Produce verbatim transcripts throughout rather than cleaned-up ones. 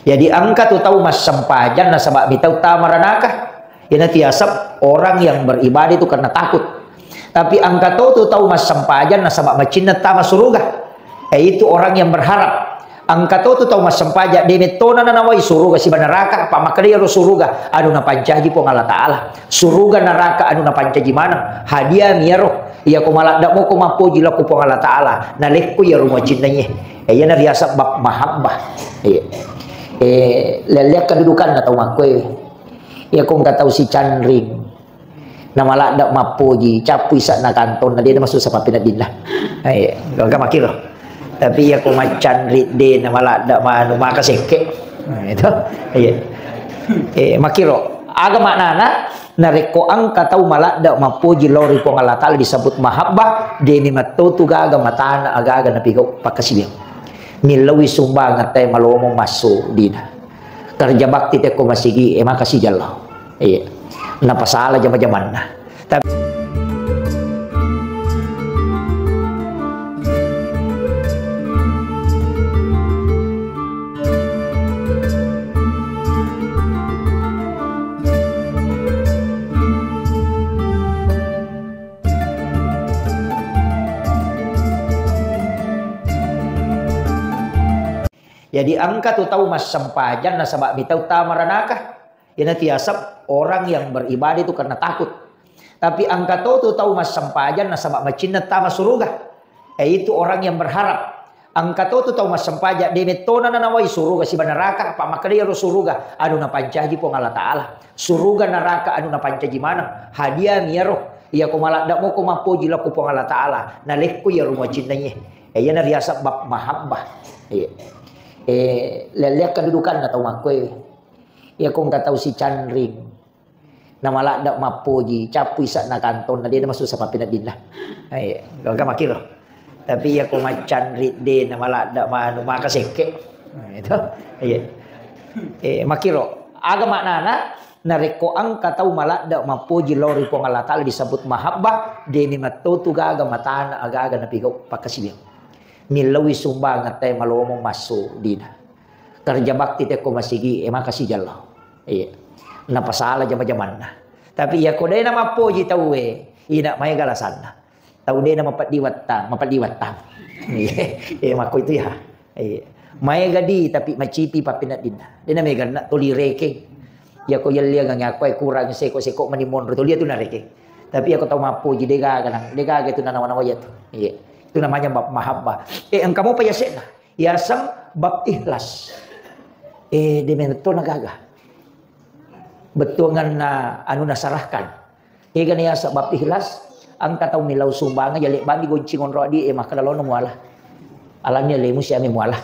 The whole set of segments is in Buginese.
Jadi engka tu tau massempajang nasaba mitau tama ranaka. Iyana tiasab orang yang beribadah itu karena takut. Tapi engka to tu tau massempajang nasaba macinna tama suruga. Eh, itu orang yang berharap. Engka to tu tau massempajang, de mettona nanawai suruga siba neraka, apa makkeda iyaro suruga anu napancaji Puang Allah Ta'ala. Suruga neraka anu napancaji maneng. Hadiah miyaro. Iya ko maladda moko mappoji lao ko Puang Allah Ta'ala. Nalekko iyaro macinnaiye. Eh, iyana riaseng bab mahabbah. Iya. Eh, lelleang kedudukanna tau makkoe. Iya ko engka tau sicanring. Namaladda mappoji, cappu ise'na kantonna, de' namasussa pappeneddinna. Eh, engka makkiro. Tapi iya ko maccanri de' namaladda manu maka sekke. Nah, itu. Iya. Eh, makkiro. Aga maknana, narekko engka tau maladda mappoji lao ri Puang Allah Ta'ala disebut mahabbah, de' ni metto tu gaga matana agaga napigau pakkasiwiang. Millauwi sumbangeng tae malomo massu dina. Kerja bakti tekko masigi, eh, maka sijallo. Iya. Napasala jama-jamanna. Tapi Jadi engka tu tau massempajang nasaba mitau tama ranaka. Iyana tiasab orang yang beribadah itu karena takut. Tapi engka to tu tau massempajang nasaba macinna tama suruga. Eh, itu orang yang berharap. Engka to tu tau massempajang, de mettona nanawai suruga siba neraka, apa makkeda iyaro suruga anu napancaji Puang Allah Ta'ala. Suruga neraka anu napancaji maneng. Hadiah miyaro. Iya ko maladda moko mappoji lao ko Puang Allah Ta'ala. Nalekko iyaro macinnaiye. Eh, iyana riaseng bab mahabbah. Iya. Eh, lelleang kedudukanna tau makkoe. Iya ko engka tau sicanring. Namaladda mappoji, cappu ise'na kantonna, de' namasussa pappeneddinna. Eh, engka makkiro. Tapi iya ko maccanri de' namaladda manu maka sekke. Nah, itu. Iya. Eh, makkiro. Aga maknana, narekko engka tau maladda mappoji lao ri Puang Allah Ta'ala disebut mahabbah, de' ni metto tu gaga matana agaga napigau pakkasiwiang. Millauwi sumbangeng tae malomo massu dina. Kerja bakti tekko masigi, eh, maka sijallo. Iya. Napasala jama-jamanna. Tapi iya ko de' namappoji tauwe, ina maega alasanna. Tau de' namapeddi wattang, mapeddi wattang. Iya. Eh, makko itu ya. Iya. Maega di, tapi macipi pappeneddinna. De' namega na toli rekeng. Iya ko yelliangang akkoe kurang seko-seko mani monro toli itu narekeng. Tapi iya ko tau mappoji de' gaga nang, de' gaga itu nanawa-nawa iya tu. Iya. Itu namanya bab mahabbah. Eh, engka mopa yase'na. Yaseng bab ikhlas. Eh, de' metto na gaga. Bettuanganna anu nasarahkan. Ega na yaseng bab ikhlas, engka tau millau sumbangeng, yalebbanni goncing onro adi, eh, makkeda laono muala. Alani alemu siami muala.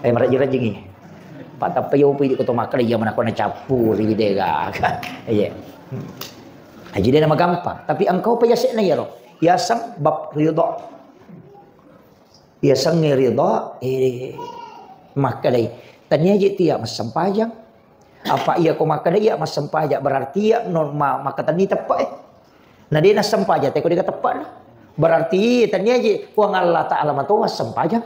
Eh, marajing-rajingi. Patappa yopi di koto makkeda, iya manakko nacappuri de' gaga. Iya. Aji de' namagampang. Tapi engka mopa yase'na iyaro. Yaseng bab ridho. Iya sengnge ridha, eh, makkedai, tania je tu iya massempajang. Apa iya ko makkeda iya massempajang, berarti iya no ma-, makkatenni teppe, eh. Na de' nassempajang, teko de' teppena. Berarti tania je Puang Allah Ta'ala mato massempajang.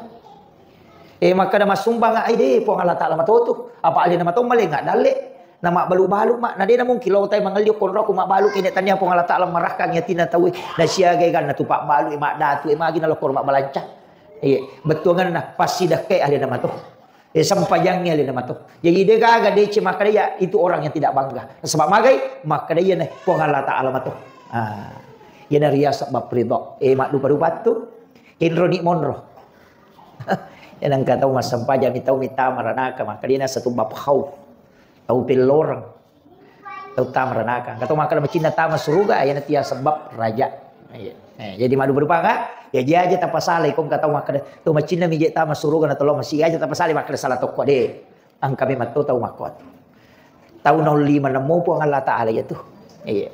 Eh, makkeda massumbang ai de' Puang Allah Ta'ala mato tu. Apa alena mato malenga dalle. Na mabbalu-balu ma, na de' na mungkin lao tai mangelli okkonroku mabbalu kene tania Puang Allah Ta'ala marahkangi atinna tauwe. Na siaga eganna tu pabbalu e, maddatu e, magi na lokkoro mabbalanca. Iya, bettuanganna passidakkai alena mato. Eh, sempajangngi alena mato. Jadi de' gaga deceng makkeda iya, itu orang yang tidak bangga. Sebab magai makkeda iya na Puang Allah Ta'ala mato. Ah, iya na riaseng bab ridha. Eh, maddupa-dupa tu. Kenroni monro. Iya nengka tau massempajang mi tau mi tama ranaka, makkeda iya na satu bab khauf. Tau pelloreng. Tau tama ranaka. Engka tau makkeda macinna tama suruga, iyana tiaseng bab raja. Iya. Eh, jadi maddupa-dupa ka? Iya, aja tapasala iko engka tau makkeda, tau macinna mi je tama suruga na tolo masi, aja tapasala makkeda sala tokko de. Engka memang to tau makkuatu. Tau naolli manemmu Puang Allah Ta'ala iya tu. Iya.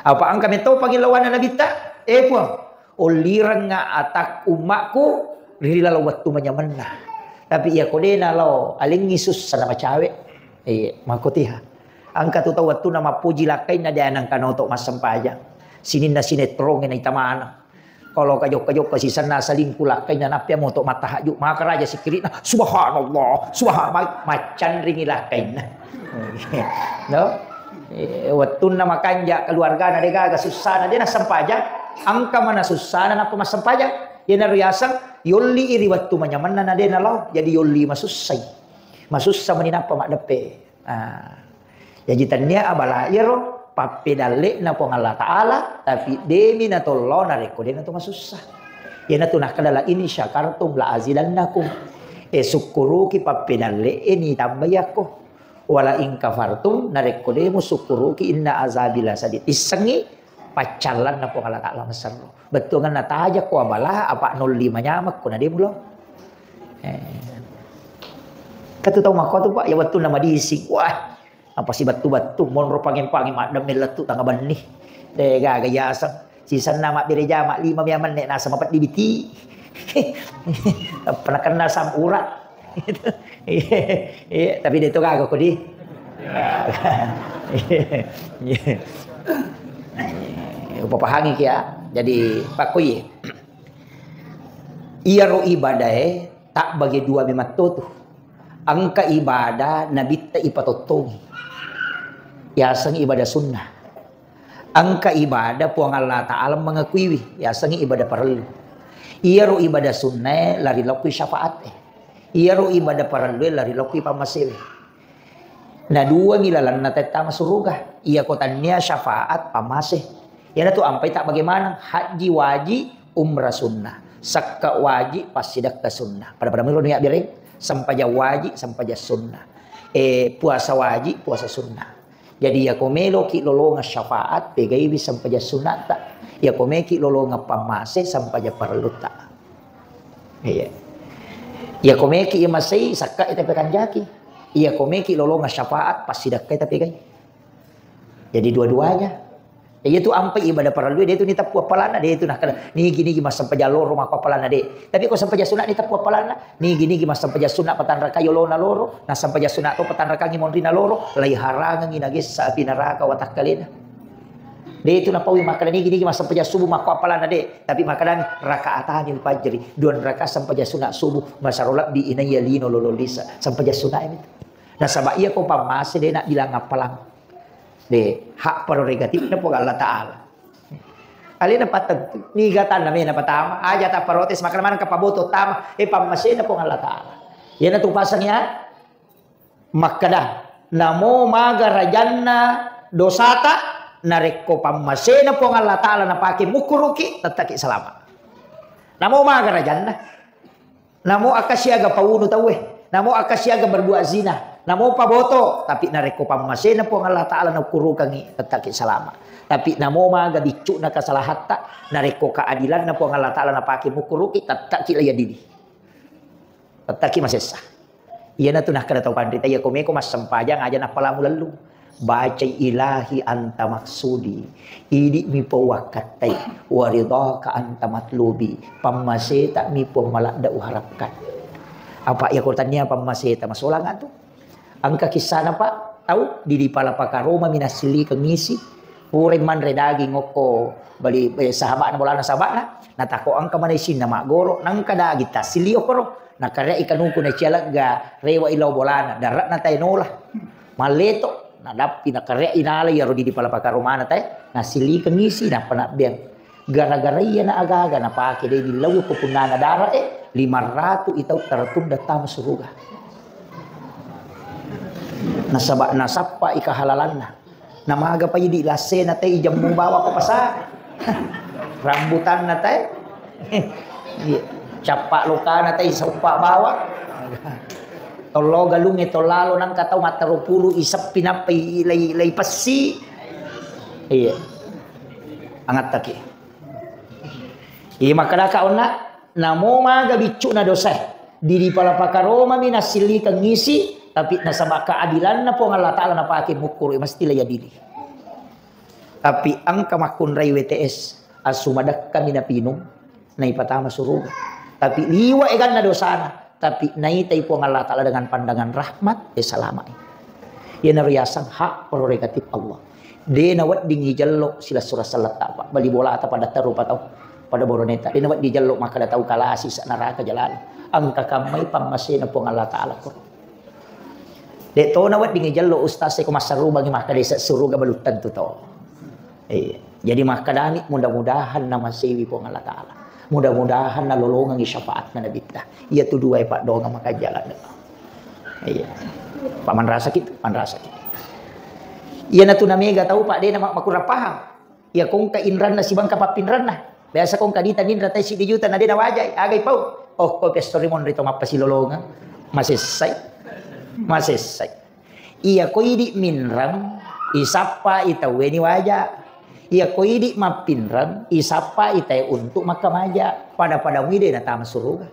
Apa engka metto pangillauanna Nabitta? Eh, Puang, ollirengnga atak ummakku ri laleng wettu manyamenna. Tapi iya ko de nalao, alengngi sussa na macawe. Iya, makkotiha. Engka tu tau wettunna mappoji lakkainna de nengka noto massempajang. Sininna sinetrongnge naita maneng. Kalau kajokka-jokka sisenna selingkuh lakkainna, nappi moto mattahajud, maka raja sikkiri'na, "Subhanallah, subhanallah," maccanringi lakkainna. No? Eh, wettunna makanja keluargana, de gaga sussana, de nassempajang. Engka mana sussana nappa massempajang. Iyanaro yaseng yolli ri wettu manyamenna na de nalao. Jadi yolli masussai. Masussa mani nappa maddeppe. Ah. Jaji tennia abala iyaro pappedalle'na Puang Allah Ta'ala, tapi demi natollo narekko de nato masussa. Iyanatu nakkeda, "La in syakartum la azidannakum." Eh, sukkuruki pappedalle'e ni tambai akko. "Wala in kafartum," narekko de musukkuruki, "inna azabi lasadid." Tissengi paccallanna Puang Allah Ta'ala maserro. Bettuanganna taja ko abala, apa nolli manyameng ko na de mulo. Eh. Katu tau makko tu, Pak, ya wettunna madising. Wah, apa si battu-battu, monro pangeng-pangeng, maddemme lettu tanga benni. De gaga yaseng. Sisenna mabbere jama lima mia menne, nasa mapeddi biti. Apa nakenna sampura. Iya, iya, tapi de to gaga ko di. Iya. Upapahangi ki ya. Jadi, pakko iye. Iyaro ibadae tabbage dua mematto tu. Engka ibadah nabitta ipatottongi. Yaseng ibadah sunnah. Engka ibadah Puang Allah Ta'ala mengakuiwi, yaseng ibadah parellu. Iyaro ibadah sunnae lari lokki syafaat e. Iyaro ibadah parellue lari lokki pammasewe. Na duangi lalenna tette masuruga. Iyako tannia syafaat pammase. Iyanatu ampai tak bagaimana? Haji wajib, umrah sunnah. Sakka wajib, passidakka sunnah. Pada-pada miro niat biring, sempajang wajib, sempajang sunnah. Eh, puasa wajib, puasa sunnah. Jadi, iyako meloki lolongeng syafaat, pegaiwi sempajang sunnatta. Iyako meki lolongeng pammase, sempajang parellutta. Iya. Iyako meki iya masei, sakka ita pekanjaki. Iyako meki lolongeng syafaat, passidakka ita pegai. Jadi dua-duanya. Iya tu ampai ibadah parellu, de tu niteppu appalanna, de tu nakkeda, "Nigi-nigi massempajang loro makko appalanna, de." Tapi ko sempajang sunna niteppu appalanna, "Nigi-nigi massempajang sunna patanrakai olona loro, nassempajang sunna to patanrakangi monrina loro, laiharangengi nagessa api naraka watakkalena." De tu napaui makkeda, "Nigi-nigi massempajang subuh makko appalanna, de." Tapi makkedami, "Rakaatanil fajri, dua rakaat sempajang sunna subuh, masaro lebbi inaiya lino lolo lisa." Sempajang sunna ini. Nasaba iya ko pammase de nak bilang appalang. De, hak prerogatifna Puang Allah Ta'ala. Alena pattentu, niga tanna mena patama, aja ta protes, makkeda maneng ka paboto tama, eh, pammasena Puang Allah Ta'ala. Iyana tu paseng ya, makkeda, namo maga rajanna dosata, narekko pammasena Puang Allah Ta'ala napake mukkuruki, tettaki salama. Namo maga rajanna. Namo akka siaga paunu tauwe, namo akka siaga berbuat zina, namo paboto, tapi narekko pammasena Puang Allah Ta'ala naukkurukangngi, tettaki salama. Tapi namo maga biccu'na kesalahatta, narekko keadilanna Puang Allah Ta'ala napake mukkuruki, tettaki laiadili. Tettaki masessa. Iyanatu nakkeda tau panrita, iya ko meko massempajang aja nappalamu lellung. Bacai, "Ilahi anta maksudi, idi'mi Puang wakkattai, wa ridhaka anta matlubi, pammaseta mi Puang maladda uharapkan." Apa iya ko tania pammaseta masolang atu? Engka kissana, Pak, tau di dipala pakaroma minassillikeng isi, pura manre daging okko bali, eh, sahaba'na, bolana sahaba'na, natako engka mana isinna maggoro, nengka daging tassilli okkoro, nakareai kanuku nacia legga, rewa ilau bolana, dare'na tae nola. Malleto, nadappi nakareai nala iyaro didi pala pakaromana tae, nasillikeng isi, nappa nabbeang. Gara-gara iyana agaga napake de dillau ko punnana dara e, lima ratu itau tertunda tama suruga. Nasaba nasappa i kehalalanna. Namaga pa idi lassena tae ijemmu bawang ko pasar. Rambutanna tae. Iya. Cappa lokana tae sauppa bawang. Tollo galungnge tollalo nangka tau mattaro pulu iseppi nappa i-, lai, lai pessi. Iya. Angattaki. Iya makkedaka onna, namo maga biccu'na dosae. Didi pala pakaromami nassillikeng isi, tapi nasaba keadilanna Puang Allah Ta'ala napake mukkuru, mesti laiadili. Tapi engka makkunrai W T S, assumadekkami napinung, naipatama suruga. Tapi liwa eganna dosana, tapi naitai Puang Allah Ta'ala dengan pandangan rahmat, eh, salamai. Iyanaro yaseng hak prerogatif Allah. De naweddingi jello silessureng selletta, Pak. Bali bolata pada terru patau. Pada boroneta, de' nawedding jello makkeda tau kalasi sa neraka jalana. Engka kammai pammasena Puang Allah Ta'ala ko. De' to nawedding jello ustaz e ko massarubangi makkeda ise suruga, belum tentu to. Iya. Jadi makkedani mudah-mudahan namasewi Puang Allah Ta'ala. Mudah-mudahan nalolongengi syafaatna Nabitta. Iya tu dua e paddoangeng makajjala. Iya. Pak manrasaki tu, manrasaki. Iya natu namega tau Pak de' na mak-, makurang paham. Iya ko engka inranna sibawa engka pappinranna. Biasa ko engka dita ninra tai siddi juta na de' nawajai, aga ipau? Oh, ko pesso ri monri to mappasilolongeng. Masessai. Masessai. Iya ko idi minrang, isappai tauwe ni waja. Iya ko idi mappinrang, isappai tae untuk makkamaja. Pada-pada mui de' natama suruga.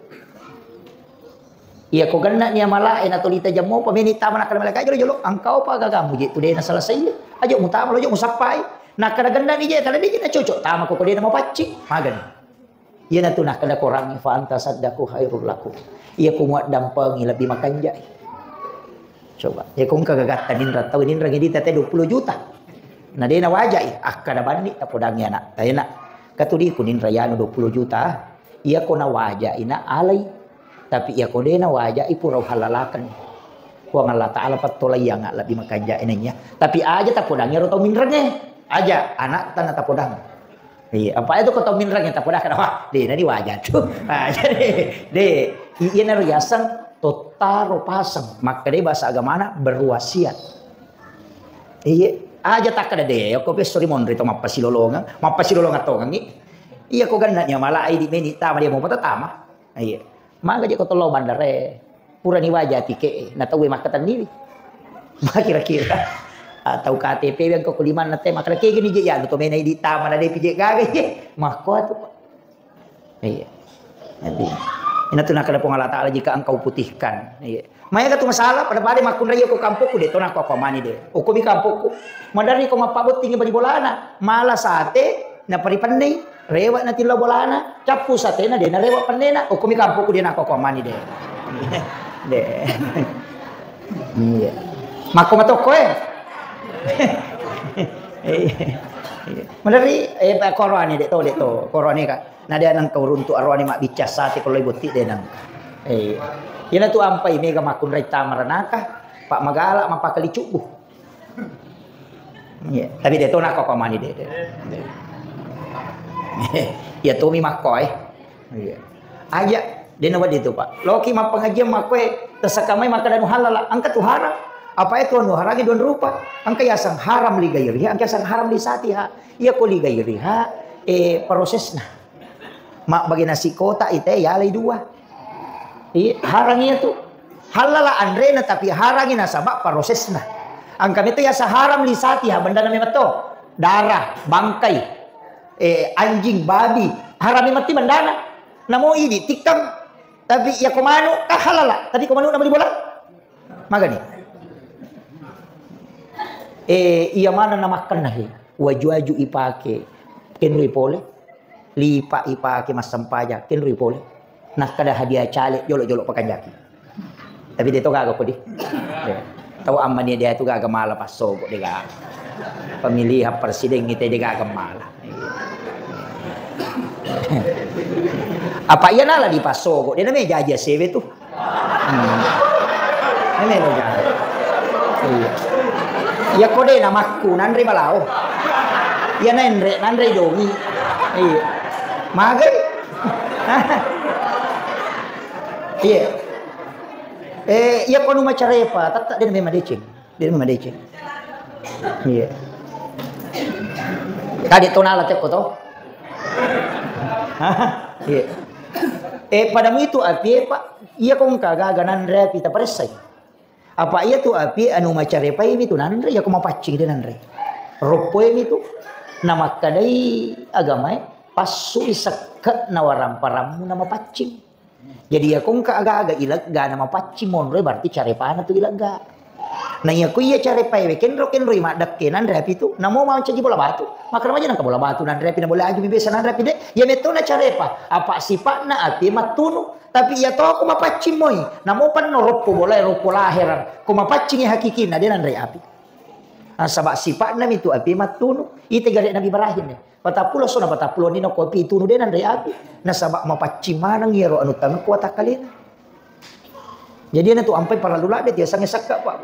Iya ko genna ni amala e natolita jammo pa meni tama nakkeda malaika jolo-jolo, engka opa gagamu je tu de' naselesai le. Ajo mutama lo, ajo musappai. Nakkeda genna ni je, tala de' je nacocok tama ko, ko de' namapaccing. Magani. Iya natu nakkeda Quran, "Fa anta saddaqu khairul lakum." Iya ko muaddampengi lebbi makanjai. Coba, iya ko engka gagatta ninrang tau, ninrang dita te dua puluh juta. Na de' nawajai, akkeda banni tapodangi anak. Taena. Katudiku ninrang yanu dua puluh juta. Iya ko nawajai na alai. Tapi iya ko de' nawajai pura uhallalakeng. Puang Allah Ta'ala pattolaiang lebbi makanjai naiya. Tapi aja tapodangi ro tau minrangnge. Aja anatta na tapodang. Iya, apa itu ko tau minrang yang tapodang, wah, de' na diwaja tu. Ah, jadi, de', i-, iya naro yaseng tottaro paseng. Makkeda bahasa agamana berwasiat. Iya, aja takkeda de', ko pesso ri monri to mappasilolongeng, mappasilolongeng tongengi. Iya ko genna ni amala idi meni tama dia mau tama. Iya. Maga je ko tollo bandare. Purani waja tike e, na tauwe makkatenniwi. Ma kira-kira. Ah, tau K T P we engka ko limanna te makkeda kegini je, ya, to mena idi tama na de' pije gaga je. Makko atu, Pak. Iya. Jadi, ina tu nakkeda Puang Allah Ta'ala, "Jika engkau putihkan." Iya. Maega tu masalah, pada-pada makkunrai ko kampokku de', to nakko mani de'. Okko mi kampokku. Maderri ko mappabottingi bali bolana. Mala sate, na paripennei. Rewe' natillau bolana, cappu satena de' narewe' pennena. Okko mi kampokku de' nakko mani de'. De'. Iya. Makko matokko e. Iya. Iya. Maderri, eh, koroane de' to, de' to. Koroane ka. Na de' nengka uruntu aroane mabbicca sate ko loi botti de' nengka. Eh. Iyana tu ampai mega makkunrai tama ranaka, Pak, magala mappakali cubbu. Iya, tapi de' to nakko mani de', de'. Iya, tomi makko e. Iya. Aja, de' nawedding tu, Pak. Loki mappengajian makko e, terseka mai makkeda nu halal, engka tu haram. Apa itu nu haram dua rupa? Engka yaseng haram li gairiha, engka yaseng haram li satiha. Iya ko li gairiha, eh, prosesna. Mabbage nasi kotak ite yalai dua. Iya, harang iya tu. Halala anrena tapi harangi nasaba prosesna. Engka meto yaseng haram li satiha bendana memang to. Darah, bangkai, eh, anjing, babi, haram memang ti bendana. Namo idi tikkang. Tapi iya ko manu, ah, halala. Tapi ko manu na bali bola. Magani. Eh, iya maneng namakkenna he. Waju-waju ipake. Kenroi pole. Lipa ipake massempajang. Kenroi pole. Nakkeda hadiah caleg jolo-jolo pakanjaki. Tapi de' to gaga kodi. De'. Tau ammani de' tu gaga mala passogo de' gaga. Pemilihan presiden ite de' gaga mala. Apa iya nala di passogo. De' namanya jaji asewe tu. Hmm. Ini lo, Jang. Iya. Iya, ko de' namakku, nanre balao. Iya, nanre, nanre domi. Iya. Magai. Iya. Eh, iya, ko nu macarepa, tetap de' memang deceng. De' memang deceng. Iya. Tadi tonala tekko to. Iya. Eh, padamu itu api, Pak. Iya, ko engka gaga nanre api taparessai. Apa iya tu api anu macarepai mi tu nanre, iya ko mapaccing de' nanre. Roppoi mi tu. Namakkadai agamae, passui sekke' na waramparammu na mapaccing. Jadi iya ko engka aga-aga ilegga na mapaccing monroe berarti carepana tu ilegga. Na iya ko iya carepae we kenro-kenroi maddekke nanre api tu, namo mancaji bola batu. Makkeda maja nengka bola batu nanre api na bola aju mi biasa nanre api de'. Iya metto na carepa, apa sipa'na api mattunu. Tapi iya to ko mapaccing moi, namo penno roppo bolae, roppo laherang. Ko mapaccing hakikina de' nanre api. Nasaba sipa'na mitu api mattunu. Ite gare Nabi Ibrahim ne. Patappulo sona patappulo ni nako api tunu de nanre api. Nasaba mapaccing maneng iyaro anu tangekko watakkalena. Jadi iyana tu ampai parallu ladde tiasangnge sakka, Pak.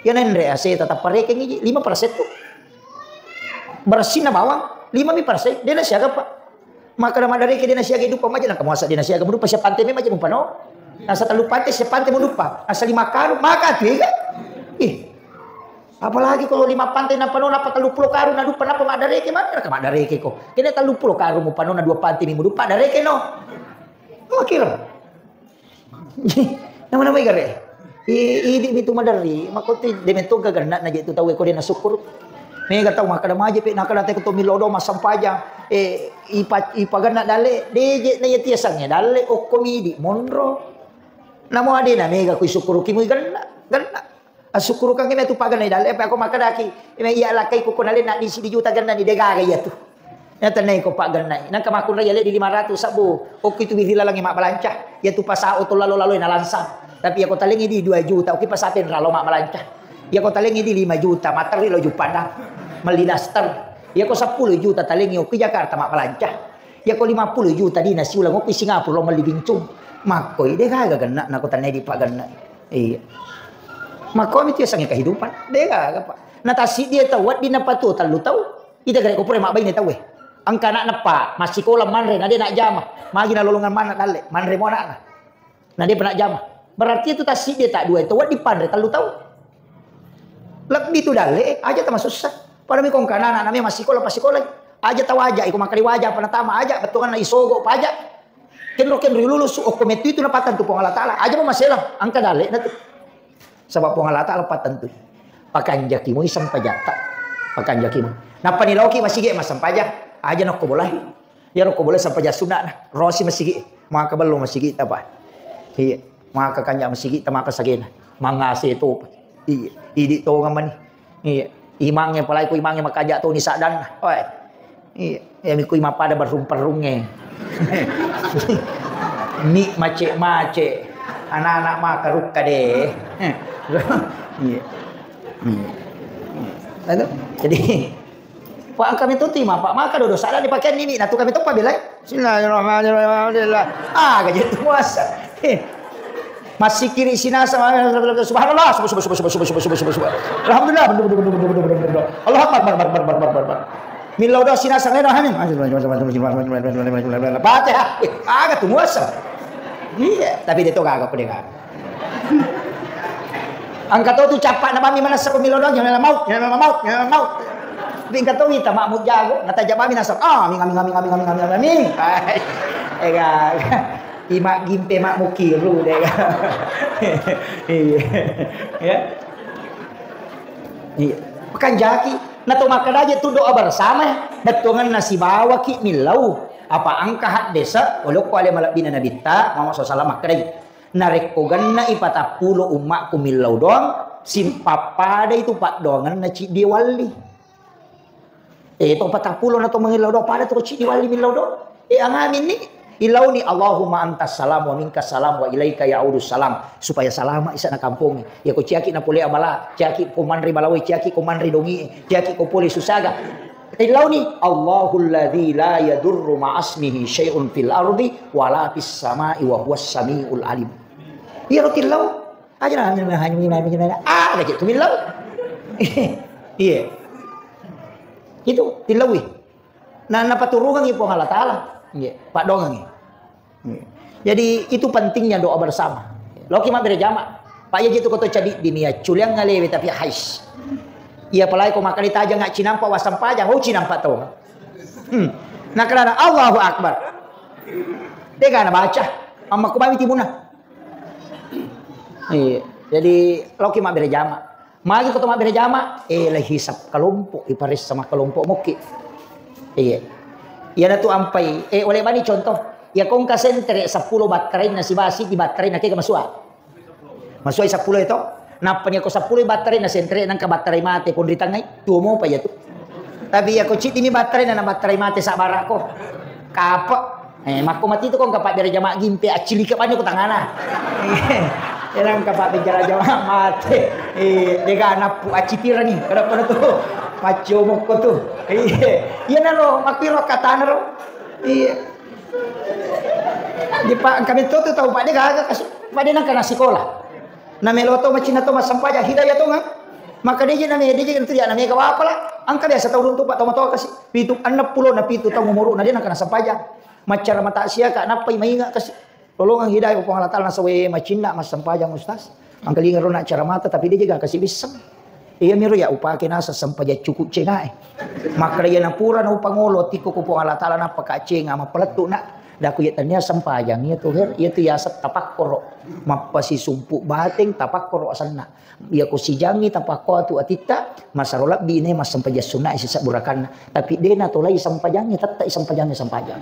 Iyana enre ase tetap parekeng iji lima persen tu. Bersihna bawang lima mi persen, de nasiaga, Pak. Maka na maddareke de nasiaga duppa maja, nangka muasa de nasiaga muduppa sia pante me maja mupano. Nasa tellu pante sia pante muduppa. Nasa lima karung maka tu ega. Ih. Apalagi kalau lima pante napano napa tellu pulo karung naduppa napa maddareke mana ka maddareke ko. Kene tellu pulo karung mupano na dua pante mi muduppa dareke no. Makira. Nama-nama igare. I, idi mitu maderri, makotti de metto gaganna na je tu tau ko de nasukkuru. Mega tau makkada maje pe nakada te ko to millau do massempajang. Eh, ipa, ipaganna dalle, de je na iya tiasangnge dalle okko midi monro. Namo adena mega kui sukkuruki mui ganna, ganna. Assukkurukangngi matu paganna dalle, apa ko makkadaki, me iya lakkai ko kona lenna di sidi juta ganna ni de gaga iya tu. Natenna iko pagganna. Nangka makkunrai ale di lima ratus sabbu. Okki tu wiri lalangnge mabbalanca. Iya tu pasao to lalo-lalo nalansang. Tapi iya ko talengi di dua juta, okki pasapen ralo mabbalanca. Iya ko talengi di lima juta, materri lo Juppandang. Melli daster. Iya ko seppulo juta talengi okki Jakarta mabbalanca. Iya ko lima puluh juta di nasiulang okki Singapura lo melli bincung. Makkoi de gaga ganna nako tanai di pagganna. Iya. Makko mi tu yasengnge kehidupan. De gaga, Pak. Na tassiddi tau wedding napatu tellu tau. Ita gare ko pura mabbaine tauwe. Engka anakna pa massikola manre na de najjama. Magi nalolongeng manna dalle, manre mo anakna. Na de pa najjama. Berarti itu tassiddi ta dua itu wedding panre tellu tau. Lebbi tu dalle, aja tamasussa. Pada mi ko engka anakna me massikola, passikolai. Aja tawaja, iko makkeda waja apa natama aja, bettuanna isogo paja. Kenro-kenro lulusu, okko mettu itu napattentu Puang Allah Taala. Aja mo maselang, engka dalle na tu. Saba Puang Allah Taala pattentui. Pakanjaki moi sempajatta. Pakanjaki moi. Nappa ni laoki masigi massempajang. Aja nokko bolai. Iya rokko bolai sempajang sunna na. Rosi masigi. Maka bello masigi tapa. Iya. Maka kanja masigi ta maka sagena. Mangase topa. Iya. Idi tonga mani. Iya. Imangnge palai ko imangnge makaja toni saddanna. Oi. Iya, iya, mi kui mappada barrung-perrungnge. Mi mace-mace. Anak-anak maka rukka de. Iya. Iya. Lalu, jadi, Pak, kami tuti ma, Pak, maka dodo sadda dipakai nini, nah tu kami tu pabelai. Bismillahirrahmanirrahim. Alhamdulillah. Ah, gaji tu puasa. Massikiri sinasa, subhanallah, subhanallah, subhanallah, subhanallah, subhanallah. Alhamdulillah. Allahu Akbar, Akbar, Akbar, Akbar, Akbar, Akbar. Millau doa sinasa, leno, hamin. Fatihah. Eh, aga tu muasa. Iya, tapi dia tu gaga, apa dia gaga? Angka to tu capak na bami manessa ko millau doa, jangan mau, jangan mau, jangan mau. Tapi angka to kita makmu jago, nataja bami nasa. Ah, amin, amin, amin, amin, amin, amin, amin. Eh, gaga. Ima gimpe mak mukiru de. Iya. Iya. Iya. Kan jaki. Na to makkeda aja tu doa bersama, bettuanganna sibawaki millau. Apa angka haddesa, olokko ale malebbina Nabitta Muhammad sallallahu alaihi wasallam makkedai. Narekko genna ipatappulo ummakku millau doang, simpappada itu paddoanganna ciddi walli. Eh, to patappulo na to mangillau doa, pada to ciddi walli millau doa. Eh, angaminni. Ilauni, Allahumma antas salam wa minkas salam wa ilaika ya'udus salam. Supaya salama isa na kampongi. Ya ko ciaki na pole abala, ciaki ko manri balawai, ciaki ko manri dongi, ciaki ko pole susaga. Ilauni, Allahul ladzi la yadurru ma'asmihi syai'un fil ardi wala fis sama'i wa huwas sami'ul alim. Iya ro tillau. Aja na, aja na, aja na, aja na, aja na. Ah, gaji tu millau. Iya. Itu tillaui. Na, napaturungengngi Puang Allah Taala. Iya, paddoangengngi. Iya. Jadi itu pentingnya doa bersama. Loki mabbere jama. Pak, iya jitu koto cadi di nia culiang ngalewe tapi hais. Iya, apalagi ko makkeda tajang nggak cinampa wasang pajang, oh cinampa to. Hmm. Nah, karena Allahu Akbar. Tega na baca. Amma ko bawi timuna. Iya. Jadi loki mabbere jama. Magi ko to mabbere jama, eh, lai hisab kelompok, iparessa makkelompok mokki. Iya. Iyana tu ampai, eh, oleh bani contoh, ya kongka sentere seppulo battarainna sibawa siddi battarainna kega masua. Masuai seppulo itu. Nappa ni ko seppulo battarainna sentere nangka battarai mate pon ritangai, tuo mopa ya tu. Tapi ya ko ciddi ni battarainna na battarai mate sabara ko. Kapa. Eh, makko mati tu kongka pabbere jama gimpe accilika banyak ko tangana. Erang ka Pak bicara jamaah mate. Eh, dega nappu acitira ni. Kada pada tu. Paccio mokko tu. Iya. Iya naro, makkiro katana ro. Iya. Di Pak, kami tu tu tahu Pak dega aga kasu. Pak de nang kana sikola. Na melo to macinna to massempajang hidayah to nga. Maka deje na me, deje tu ya na mega wapala. Angka biasa tau runtu Pak to matoa kasi. Pitu, enneng pulo na pitu tau umuru na de nang kana sempajang. Maccara mata sia ka nappai mainga kasi. Lolongang hidayah Puang Allah Taala, nasawe macinna massempajang, Ustaz. Mangkalinga ro na cara mata, tapi de jaga kasi bisseng. Iya miro ya upake nasa sempajang cukup cengae. Makkeda iya napura na upangolo tikko ko Puang Allah Taala, nappa ka cenga mappalettu na. Daku iya tania sempajang iya tu her, iya tu yaseng tapakkoro. Mappasisumpu bateng tapakkoro asenna. Iya ko sijangi tapakko atu atitta, masaro lebbi ne massempajang sunna sisa burakanna. Tapi de natolai sempajangi, tetta sempajangi sempajang.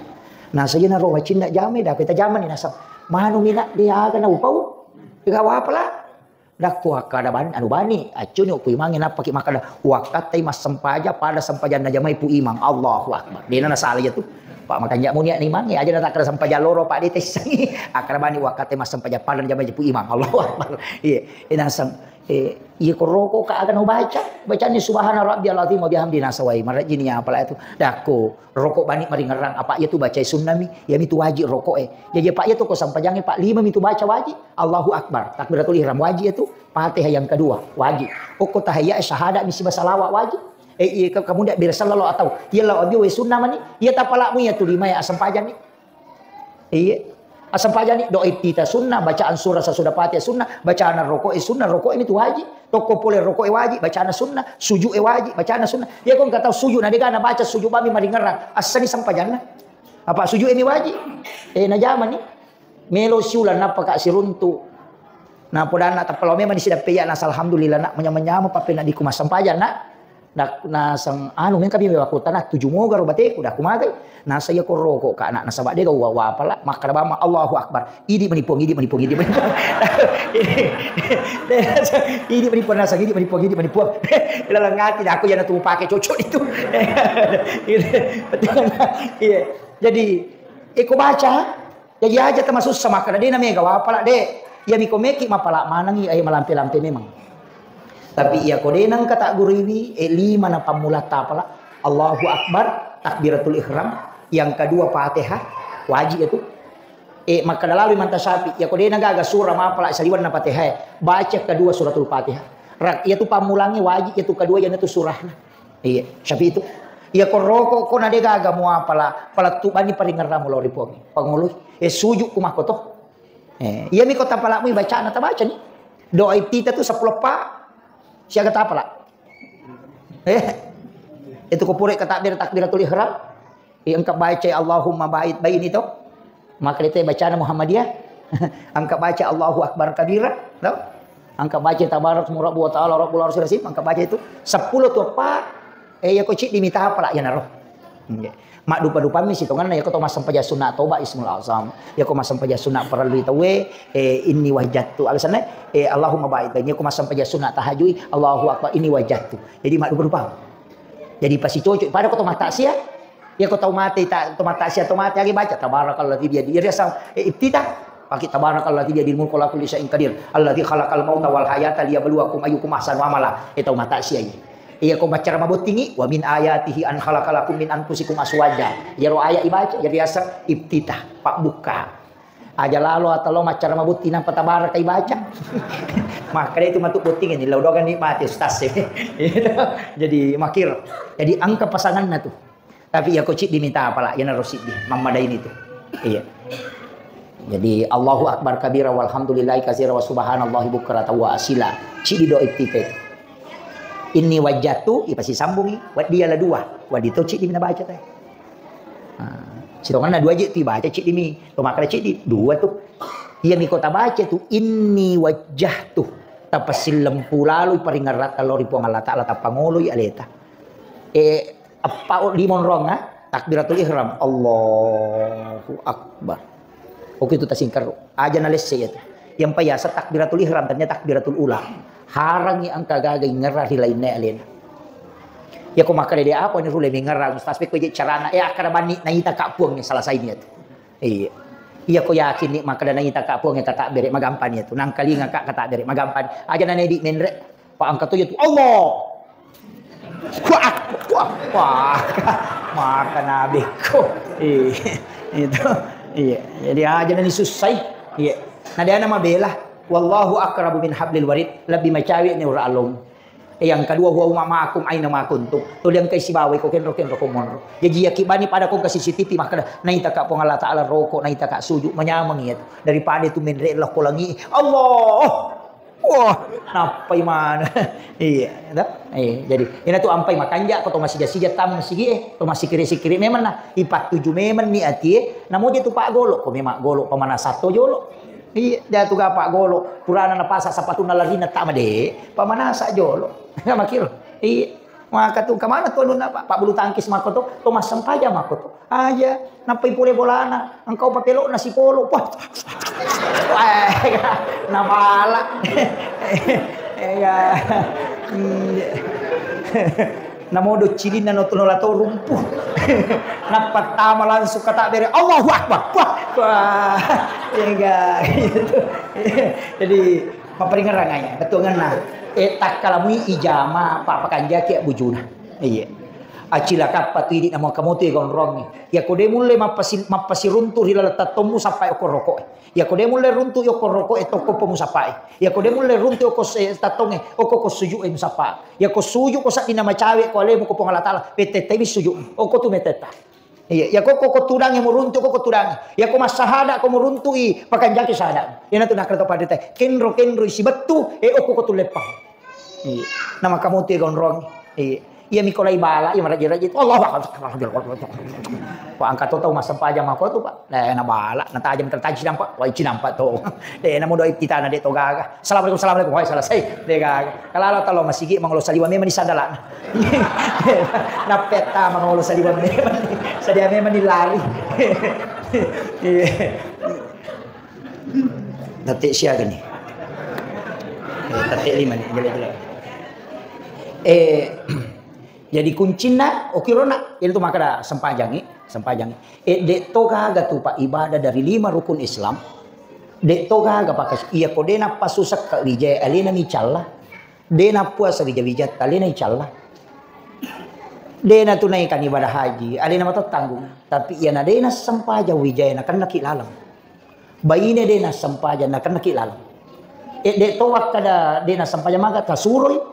Nasa iya naro wacinna jamai, daku tajamani nasa. Manu mina de aga na upau. Ega wapala. Dakku akkada bani, anu bani, accuni ku imangi nappaki makkada, wakkattai massempajang pada sempajanna jamai Pu Imang. Allahu Akbar. Dena nasala iya tu. Pak makanja muni ni imangi aja natakkada sempajang loro Pak de tessangi. Akkada bani wakkattai massempajang pada jamai Pu Imang. Allahu Akbar. Iya, inasang eh iya koroko ka aga no baca. Bacani subhana rabbiyal azim wa bihamdi nasawai. Marajini apala itu. Dakku. Roko bani maringerrang, apa iya tu bacai sunnami, iya mitu wajib roko e. Jaji apa iya tu ko sampajange Pak lima mitu baca wajib. Allahu Akbar, takbiratul ihram wajib itu. Fatihah yang kedua wajib. Okko tahiyya syahadat misi basalawa wajib. Eh iya ka-, kamu ndak bira sallallahu atau iya lau abi we sunnah mani, iya tapalamu iya tu lima ya sampajang ni. Iya. Asempajang ni doa iftitah sunnah, bacaan surah sesudah Fatihah sunnah, bacaan rokok e sunnah, rokok ini tu wajib. Tokko pole rokok e wajib, bacaan sunnah, sujud e wajib, bacaan sunnah. Iya ko engka tau sujud na dega na baca sujud bami maringerang, assani sempajanna. Apa sujud ini wajib? Eh na jamani. Melo siulang nappa ka siruntu. Na podanna tappalo memang disidappe ya nasa alhamdulillah nak menyama-nyama pappena diku massempajang nak. Dak-, naseng anu mengka mi wakku tanah tuju moga ro bateku dak kumagai. Nasa iya ko roko ka anak nasaba dega wa wapala makkada bama Allahu Akbar. Idi mani Puang, idi mani Puang, idi mani Puang. Idi mani Puang nasa, idi mani Puang, idi mani Puang. Lalang ati dak aku yana tu pake cocok itu. Iya. Jadi iko baca Jaji aja tamasussa makkeda de na mega wapala de. Iya miko meki mapala manengi ai malampe-lampe memang. Tapi iya ko de nengka tagguruiwi e lima na pammula tapala. Allahu Akbar, takbiratul ihram, yang kedua Fatihah, wajib itu. E makkeda lalu Imam Tasyafi, iya ko de na gaga surah mapala saliwan na Fatihah, baca kedua suratul Fatihah. Rak, iya tu pammulangi wajib, iya tu kedua jana tu surahna. Iya, Syafi'i itu. Iya ko roko ko na de gaga muapala, palettu bani paringerramu lao ri Puang. Pangoloi. Eh sujud ku makko to. Eh, iya mi ko tapalamu bacana tabaca ni. Doa iftitah tu sepuluh pa. Siaga tapala. Eh. Itu ko pura ka takbir takbiratul ihram. Iya engka baca Allahumma ba'id baini to. Maka itu bacana Muhammadiyah. Angka baca Allahu Akbar kabira, tau? Angka baca tabarak semua Rabbu wa ta'ala Rabbul Arsyil Azim, angka baca itu sepuluh tu apa? Eh ya ko ciddi mita apa lah ya naro. Maddupa-dupammi sitonganna ya ko to massempajang sunna toba ismul azam. Ya ko massempajang sunna parellu tauwe eh inni wajjahtu alasanna eh Allahumma ba'id baini ya ko massempajang sunna tahajui Allahu akbar inni wajjahtu. Jadi maddupa-dupa. Jadi pasicocok pada ko to mataksia. Ya ko tau mate ta to mataksia to mate agi baca tabarakalladzi biyadi. Jadi asal eh, iftitah pakai tabarakalladzi biyadil mulku wa huwa ala kulli syai'in qadir. Alladzi khalaqal mauta wal hayata liyabluwakum ayyukum ahsanu amala. Eh tau mataksia iya. Iya ko maccara mabottingi wa min ayatihi an khalaqa lakum min anfusikum aswaja. Iya ro ayat ibaca jadi asal iftitah pabbuka. Aja lalo atau lo maccara mabotting napa tabaraka ibaca. Maka itu matu botting ini lo dogan nikmati ustaz. Jadi makir. Jadi angka pasanganna tu. Tapi iya ko ciddi mita apala, iya naro siddi, mammadaini tu. Iya. Jadi Allahu akbar kabira walhamdulillahi katsira wa subhanallahi bukratan wa asila. Ciddi doa iftitah itu. Inni wajjahtu, ipasisambungi, waddi ala dua. Waddi to ciddi mina baca teh. Nah, sitonganna dua je tu ibaca ciddi mi. To makkeda ciddi, dua tu. Iya mi kota baca tu inni wajjahtu. Tapassillempu laloi paringerrata lao ri Puang Allah Taala tapangoloi aleta. Eh, Eppa lima onrong, ah. Takbiratul ihram. Allahu akbar. Oke itu tasingkaro. Aja nalesse ya tu. Yang payasa takbiratul ihram tanya takbiratul ula. Harangi angka gaga ingerra ri lainna alena. Ya ko makkeda de apa ni rule mingerra ustaz pe ko je carana eh akkada banni naita ka puang ni salah saini ya tu. Iya. Iya ko yakin ni makkeda naita ka Puang e katabbere magampani itu. Nangkalinga ka katabbere magampani. Aja na nedi menre. Pa engka to iya tu Allah. Wah, wah, wah. Maka nabi ko. Iya. Itu. Iya. Jadi aja na ni sussai. Iya. Na dia na mabela. Wallahu aqrabu min hablil warid. Lebih macawi ni ura along. Yang kedua, huwa ma'akum aina ma kuntum. Tuli engkai sibawa iko kenro-kenro ko monro. Jaji yaki bani pada ko engka C C T V makkeda, naita ka Puang Allah Taala roko, naita ka suju, manyameng iya tu. Daripada tu menre lao ko langi, Allah. Wah, nappai mana? Iya, toh? Iya, jadi ina tu ampai makanja ko to masija-sija tama masigi e, to masikiri-sikiri memang na ipattuju memang ni ati e, namo je tu pak golo ko memang golo pamanasa to jolo. Iya, dia tu gapa golo. Purana napasa sapatuna larina tama de, pamanasa jolo. Makiro. Iya. Maka tu kemana tu anunna, Pak? Pak bulu tangkis mako tu, to massempajang mako tu. Aja, nappai pole bolana, engkau papelokna sipolo. Wah. Wah, nabala. Iya. Hmm. Namodo cilinna no tono lato rumpu. Nappa tama langsung kata bere, Allahu Akbar. Wah, wah. Iya, gitu. Jadi, mapparingerrang aja, betul ngena. Eh, takkalamui ijama, apa pakanjaki bujuna. Iya. Acilakappa tu idi namo kamu tu gonrongi. Ya kode mulle mappasi-, mappasiruntu ri laleng tattommu sappai okko roko. Ya kode mulle runtu okko roko e tokko pomu sappai. Ya kode mulle runtu okko se-, tattonge, okko ko suju e musappa. Ya ko suju ko saddina macawe ko alemu ko Puang Allah Taala, pette tewi suju. Okko tu meteta. Iya, ya koko ko tudangi muruntu koko tudangi. Ya ko massahada ko muruntu i pakanjaki sahada. Ina tu nakkeda to padita. Kenro-kenro isi bettu e okko ko tuleppang. Iya. Nama kamu tu gonrong. Iya. Iya mikolai bala, iya maraja-raja. Allahu Akbar. Pak angkat to tau massempajang mako tu, Pak. Eh, na bala, na tajam tertaji nampak. Wah, ici nampak to. Eh, namu doi kita na de to gaga. Assalamualaikum, assalamualaikum. Wah, selesai. De gaga. Kalau Allah Taala masigi mangolo saliwa memang di sadala. Nappetta mangolo saliweng memang. Sadia memang dilari. Iya. Tette siaga ni? Eh, tette lima ni, jelas-jelas. Eh, jadi kuncinna, okirona, itu maka sempajangi, sempajangi. Eh, de to gaga tu, Pak, ibadah dari lima rukun Islam. De to gaga, Pak, iya ko de nappasu sekka wijai alena micalla. De nappuasa wija-wijatta, alena icalla. De natunaikan ibadah haji, alena mato tanggung. Tapi iyana de nassempajang wijaya nakennaki laleng. Baine de nassempajang nakennaki laleng. E, de to wakkada de nassempajang maga tasuroi.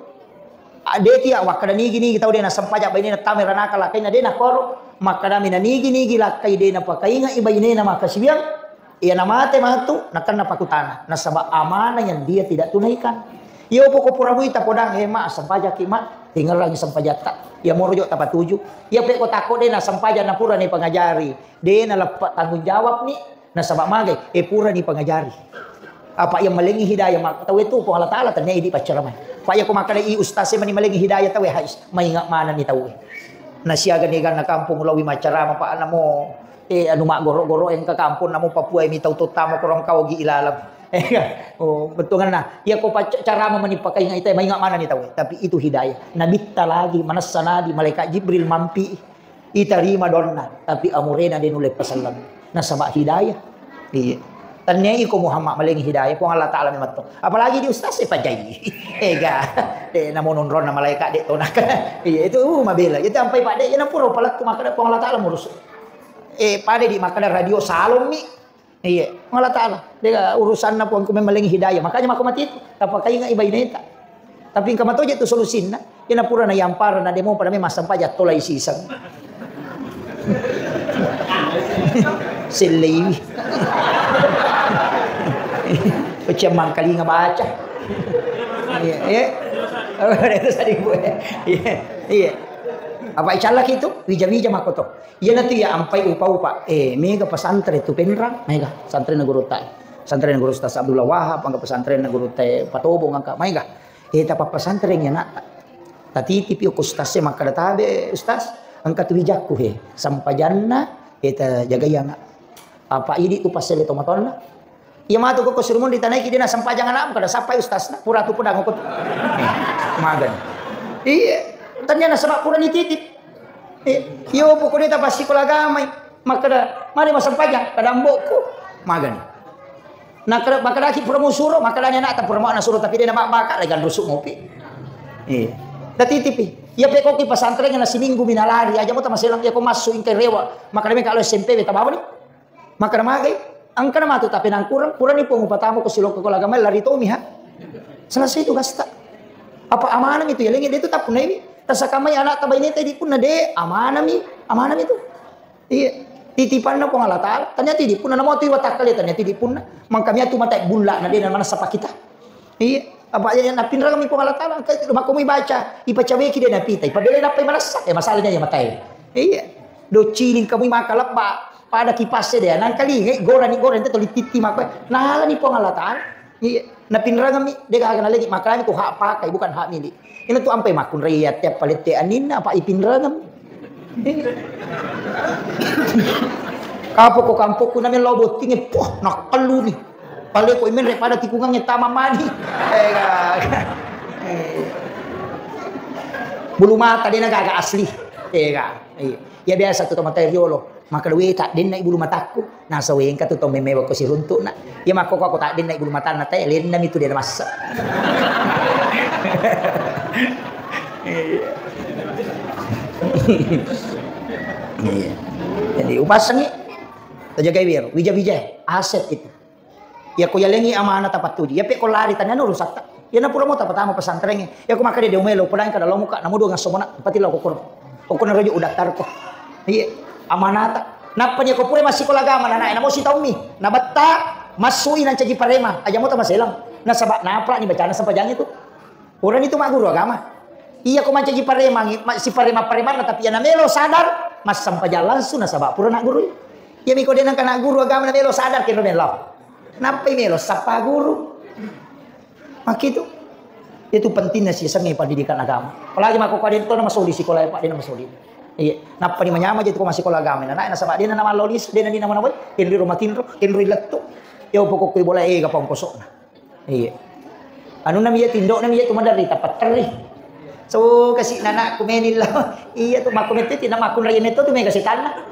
A, de tiya wakkada nigi-nigi tau de nassempajang baine nattamai ranaka lakkainna de nakoro. Makkadami na nigi-nigi lakkai de napakaingai bainena makkasiwiang. Iya namate matu, nakenna pakutana, nasaba amanah yang dia tidak tunaikan. Iya poko pura muita podang, eh, Ma, sempajaki, Ma, tingerangi sempajatta. Iya moro jo tapatuju. Iya peko takko de na sempajang na pura ni pengajari. De na leppa tanggung jawab ni, nasaba magai, eh, pura ni pengajari. Apa yang malengi hidayah, Ma, tau itu Puang Allah Taala tanya idi paccaramai. Pak ya ko makkada i ustaz e mani malengi hidayah tau e hais, maingat mana ni tau e. Nasiaga ni ganna kampung ulawi maccarama, Pak, namo Eh, anu maggoro-goro engka kampung namo Papua mi tau tottamo korong kau gi ilalang. Oh, betul kan? Nah, iya ko pacca carama mani pakainga ita, mainga mana ni tau. Tapi itu hidayah. Nabitta lagi, manessa nabi, malaikat Jibril mampi. Itarima donna, tapi amurena de nulle pasallang. Nasaba hidayah. Iya. Tannia iko Muhammad malengi hidayah, Puang Allah Taala memang to. Apalagi di ustaz e pajai. Ega. De namo nonronna malaikat de tonak. Iya, itu, uh, mabela. Itu ampai Pak de, iya napura palettu makkada Puang Allah Taala murus. Eh, pada di makkada radio salon mi. Iya, Allah Taala. Dia urusanna Puangku memang lengi hidayah. Makanya mako mati itu. Tapakainga ibaineta. Tapi engka matoje tu solusinna. Ina pura na yampara na demo pada memang sampajang tolai siseng. Selleiwi. Pecah mangkalinga baca. Iya, iya. Oh, itu saribu, ya. Iya, iya. Apa icallaki itu? Wija-wija makoto. Iyanatu iya ampai upa-upa. Eh, mega pesantren tu Penrang, mega. Pesantren guru ta. Pesantren guru Ustaz Abdullah Wahab, angka pesantren guru te Patobong, angka mega. Eh, tapa pesantren ya nak. Tatitipi ko ustaz e makkada tabe, Ustaz, engka tu wijakku he. Sampajanna, eh, ta jagai anak. Apa idi tu pasele tomatonna? Iya matu koko sirumon ditanaiki dena sempajang anakmu kada sappai ustazna pura tu pedang koko tu. Magan. Iya, tanya nasaba pura nititip. Eh, iyo pokoknya ta pasti kola agamai. Makkada, mari masempajang, kada ambokku. Magani. Nah, kada, makadaki pura mau suro, makadani anak tak pura mau anak suro, tapi dia nama baka lagi rusuh ngopi. Iya. Tadi tipi. Ya pekok di pesantren na seminggu mina lari aja mau tamaselang ya ko masuk ingkai rewa. Makadami kalau S M P beta bawa ni. Makada magai. Angkana matu tapi nangkurang, purani pong upatamu ko siloko ko lagama lari tomi ha. Selesai itu gasta. Apa amanah itu ya lengi dia itu tak punai. Tasakamai anak tabai neta di punna de amanah mi, amanah mi itu. Iya. Titipanna Puang Allah Ta'ala. Tania tidi punna namo tu watakkale tania tidi punna. Mangkami atu mata bulla na dena manassa pakita. Iya. Apa ya napinrang mi Puang Allah Ta'ala. Makko mi baca, ipacaweki dena pita. Ipabele nappai manassa. Eh masalahnya ya matai. Iya. Dociling kamu maka lebba. Pada kipasse deh. Nangkalingai gorani gorani tetto lititti makko. Nalani Puang Allah Ta'ala. Iya, napinrangami, de gaga nalegi, makanya tu hak pakai, bukan hak milik. Ini tu ampai makunrai ya tiap palette aninna, apa ipinrangami. Iya. Kapoko kampokku namanya lo bottinge, poh, nakkaluni. Paleko imenre pada tikungannya tama mani. Eh, gaga. Eh. Bulu mata dia gaga asli. Eh, gaga. Iya. Ya biasa tu tomatai riolo. Makkeda, "We, taddenna i bulu matakku." Nasa, "We, engka tu tau memmewa ko siruntu'na." Iya, makko ko, "Aku taddenna i bulu matanna, tae, lenna mi tu de namassa." Iya. Iya. Jadi, upassengi. Tajagai wero, wija-wija, aset itu. Iya ko yalengi amanah tapattuji. Iya pe ko lari tanya no rusatta. Iya na pura mo tapatama pesantrengnge. Iya ko makkeda de umelo podang kada lo muka namu dua ngaso mona pati lo kokoro. Kokoro rojo udaftarko. Iya amanata. Nappa iya ko pura massikola agama nana namo sitaummi. Nabetta massui nancaji parema. Aja mo tamaselang. Nasaba napra ni bacana sempajang itu. Purani tu magguru agama. Iya ko mancaji paremangi, ma-, si parema-paremanna, tapi iya namelo sadar, massempajang langsung nasaba pura naggurui. Iya miko de nangka nagguru agama namelo sadar kenro melo. Nappai melo sappa guru. Makkitu. Itu pentingnya sih sengi pendidikan agama. Apalagi mako kau dentona masoli sikola ya Pak, dena masoli. Iya, nappa ni manyama jadi ko masikola agama. Nah, nasaba dena nama lolis, dena ni nama nama, kenro matinro, kenro lettu. Ya pokokku bola ega pangkosokna. Iya. Anu nami iya tindo nami iya tu maderri tapatterri. So kasi nanakku menillo. Iya tu makku metti tina makku rai metto tu mega setanna.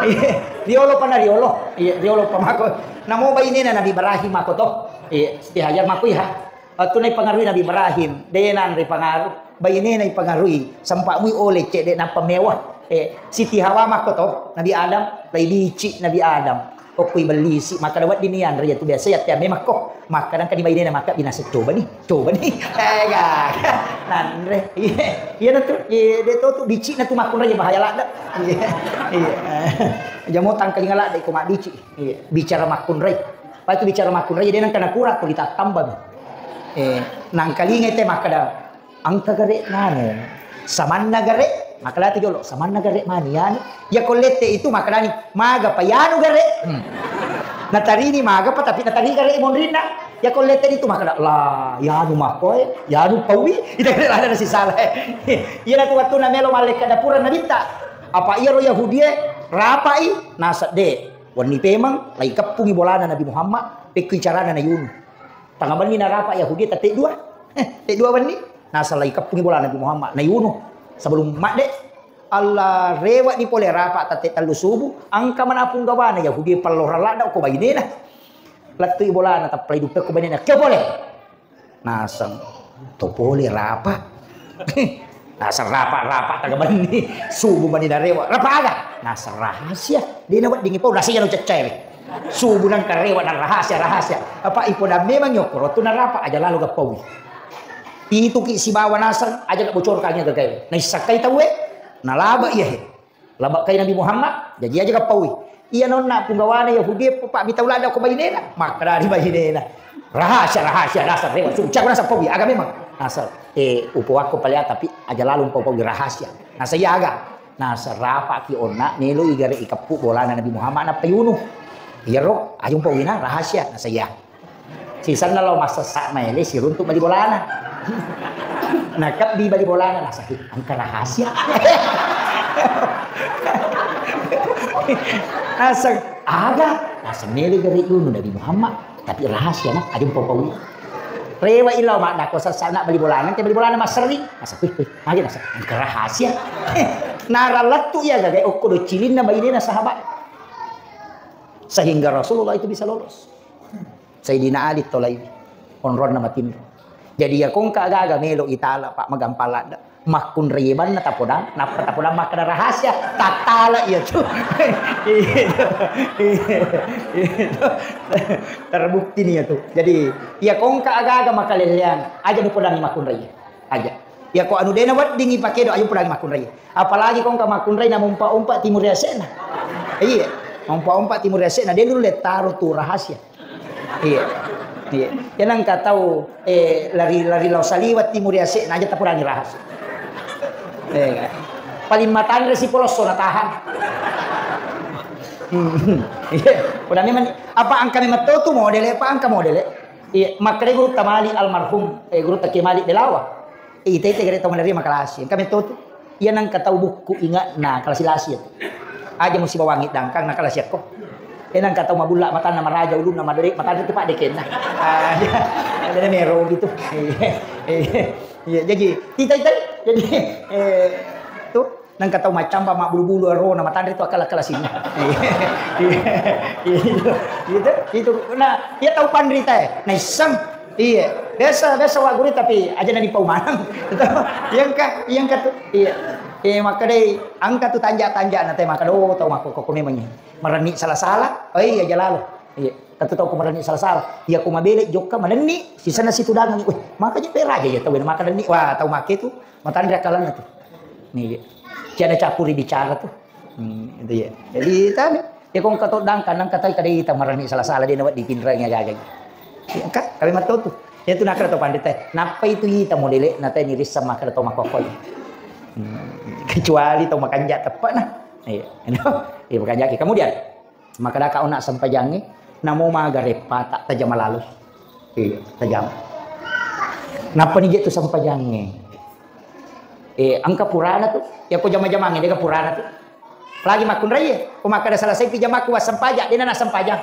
Iya. Riolo pa na riolo. Iya, riolo pa makku. Namo bainena Nabi Ibrahim makku to. Iya, Siti Hajar makku iha. Attu nai pengaruhi Nabi Ibrahim, de nanre pengaruh. Bainena ipengaruhi, sempa mui oleh cedde nappa mewah. Eh, Siti Hawa makko to, Nabi Adam, lai bici Nabi Adam. Okko ibellisi, makkeda wedding ni yanre iya tu biasa iya tiamme makko. Makkeda engka ni bainena makka binasa coba ni, coba ni. Eh, gaga. Nanre. Iya, iya na tu, iya, de to tu bici na tu makkunrai bahaya ladde. Iya. Iya. Jamo tangkalinga ladde ko mabbici. Iya, bicara makkunrai. Patu bicara makkunrai de nangka nakura ko ditattambang. Eh, nangkalinga te makkeda Engka gare nanu, samanna gare, makkedati jolo, samanna gare mani yanu. Iya ko lette itu makkedani, maga pa yanu gare. Hmm. Natarini maga pa tapi natari gare monrinna. Iya ko lette itu makkeda, la yanu makkoe, yanu paui. Ita gare lada nasi salah. Iya tu wattu namelo mallekka dapura nabitta. Apa iyaro Yahudie rapai nasedde. Wenni pemeng lai keppungi bolana Nabi Muhammad, pekku carana na yunu. Tanga benni narapa Yahudi tette dua. Eh, te dua benni. Nasala ikeppungi bola Nabi Muhammad. Nayunu. Sebelum madde. Allah rewa ni pole rapa tette tellu subuh. Angka manapung gawana Yahudi pellorang ladda ko bainena. Lettui bolana teppalai duppe ko bainena. Kio pole. Naseng. To pole rapa. Naseng rapa, rapa taga benni. Subuh mani narewa. Rapa aga? Naseng rahasia. Dena weddingi pau. Naseng yanu ceccae. Subuh nang karewa dan rahasia, rahasia. Apa ipo dan memang yokoro tu narapa aja lalu gapaui. Ituki sibawa naseng aja gak bocor kanya gagai. Naissakai tauwe. Nalaba iya he. Laba kai Nabi Muhammad. Jadi aja gapaui. Iya nonna punggawana Yahudi. Pak mitau lada ko bainena. Maka dari bainena. Rahasia, rahasia, dasar rewa. Subuh cakuna sapaui. Aga memang. Naseng. Eh, upoakko palea tapi aja lalu umpaui rahasia. Naseng iya aga. Naseng rapaki onna melo igare ikeppu bolana Nabi Muhammad nappa yunu. Iyaro aja umpauina rahasia. Naseng iya. Sisenna lao massessa maele siruntu bali bolana. Nakebbi bali bolana naseng engka rahasia. Naseng aga? Naseng melo igare yunu Nabi Muhammad. Tapi rahasia na, aja umpaui. Rewa illau maddako sessana bali bolana, te bali bolana masserri. Naseng, wih, wih, magi naseng, engka rahasia. Naralettu iya gagai okko docilinna bainena sahabat. Sehingga Rasulullah itu bisa lolos. Sayyidina Ali tolai onronna matinro. Jadi ya kongka gaga melo itala, Pak, magampang ladda. Makkunrai banna tapodang, nappa tapodang makkeda rahasia, tattala iya tu. Iya tu. Iya tu. Terbukti nih ya tu. Jadi ya kongka gaga makalelleang, aja dipodangi makkunrai. Aja. Ya ko anu dena weddingi pakedo, aja podangi makkunrai. Apalagi kongka makkunrai na mompa-ompa timur yase'na. Iya. Mompa-ompa timur yase'na, de dulu le taro tu rahasia. Iya. Iya. Ya nangka tau, eh, lari, lari lao saliweng timur yase'na aja tapodangi rahasia. Eh, paling matanre si polosso na tahan. Hmm. Iya. Udah memang apa angka memang to tu modele, apa angka modele? Iya, makkeda gurutta Malik almarhum, eh, gurutta Kiai Malik Belawa. Eh, ita-ita gare tau malari makalasi. Engka metto tu. Iya nangka tau bukku ingatna kalasi-lasi itu. Aja musibawangi dangkang na kalasi akko. Eh, nangka tau mabulla matanna maraja ulunna madere matanna tu pak dekenna. Ah, iya. Ada mero gitu. Iya, iya, iya, jadi ita-ita jadi eh tu Nangka tau maccamba mabbulu-bulu arona, matanre tu akala-kala sinna. Iya, iya, iya, itu, itu, itu. Nah, iya tau panrita e, naisseng. Iya, biasa, biasa wa guru tapi aja nani pau maneng. Iya engka, iya engka tu. Iya. Eh, makkadai, angka tu tanja-tanja na te makkada, oh, tau makkokko memang iya. Marenni sala-sala, oh iya, jalalo. Iya, tentu tau ko marenni sala-sala. Iya, ko mabele jokka, marenni, sisana situ dagang. Weh, maka je pe raja ya tau, maka denni. Wah, tau make tu, matanre akalanna tu. Nih, iya. Tiada campuri bicara tuh. Hmm, itu ya. Jadi, tadi, ya, kong kato dangkan, nang katai kadai ita marani salah-salah, dia nawat dipinrangi gaga. Ya, ka, kami matto tuh. Ya, itu nakal atau pandita. Napa itu ita modele, nata ini rissa makal atau makokoi. Hmm, kecuali tau makanja tepat nah. Iya. Iya, makanja. Kemudian, Makkadaka onna sempajangnge, namo maga reppata tajama lalo. Iya, tajama. Nappa ni je tu sempajangnge. Eh, engka purana tu. Ya ko jama-jamangnge, dega purana tu. Lagi makkunrai, ko makkada selesai pi jamaku wassempajang, dena na sempajang.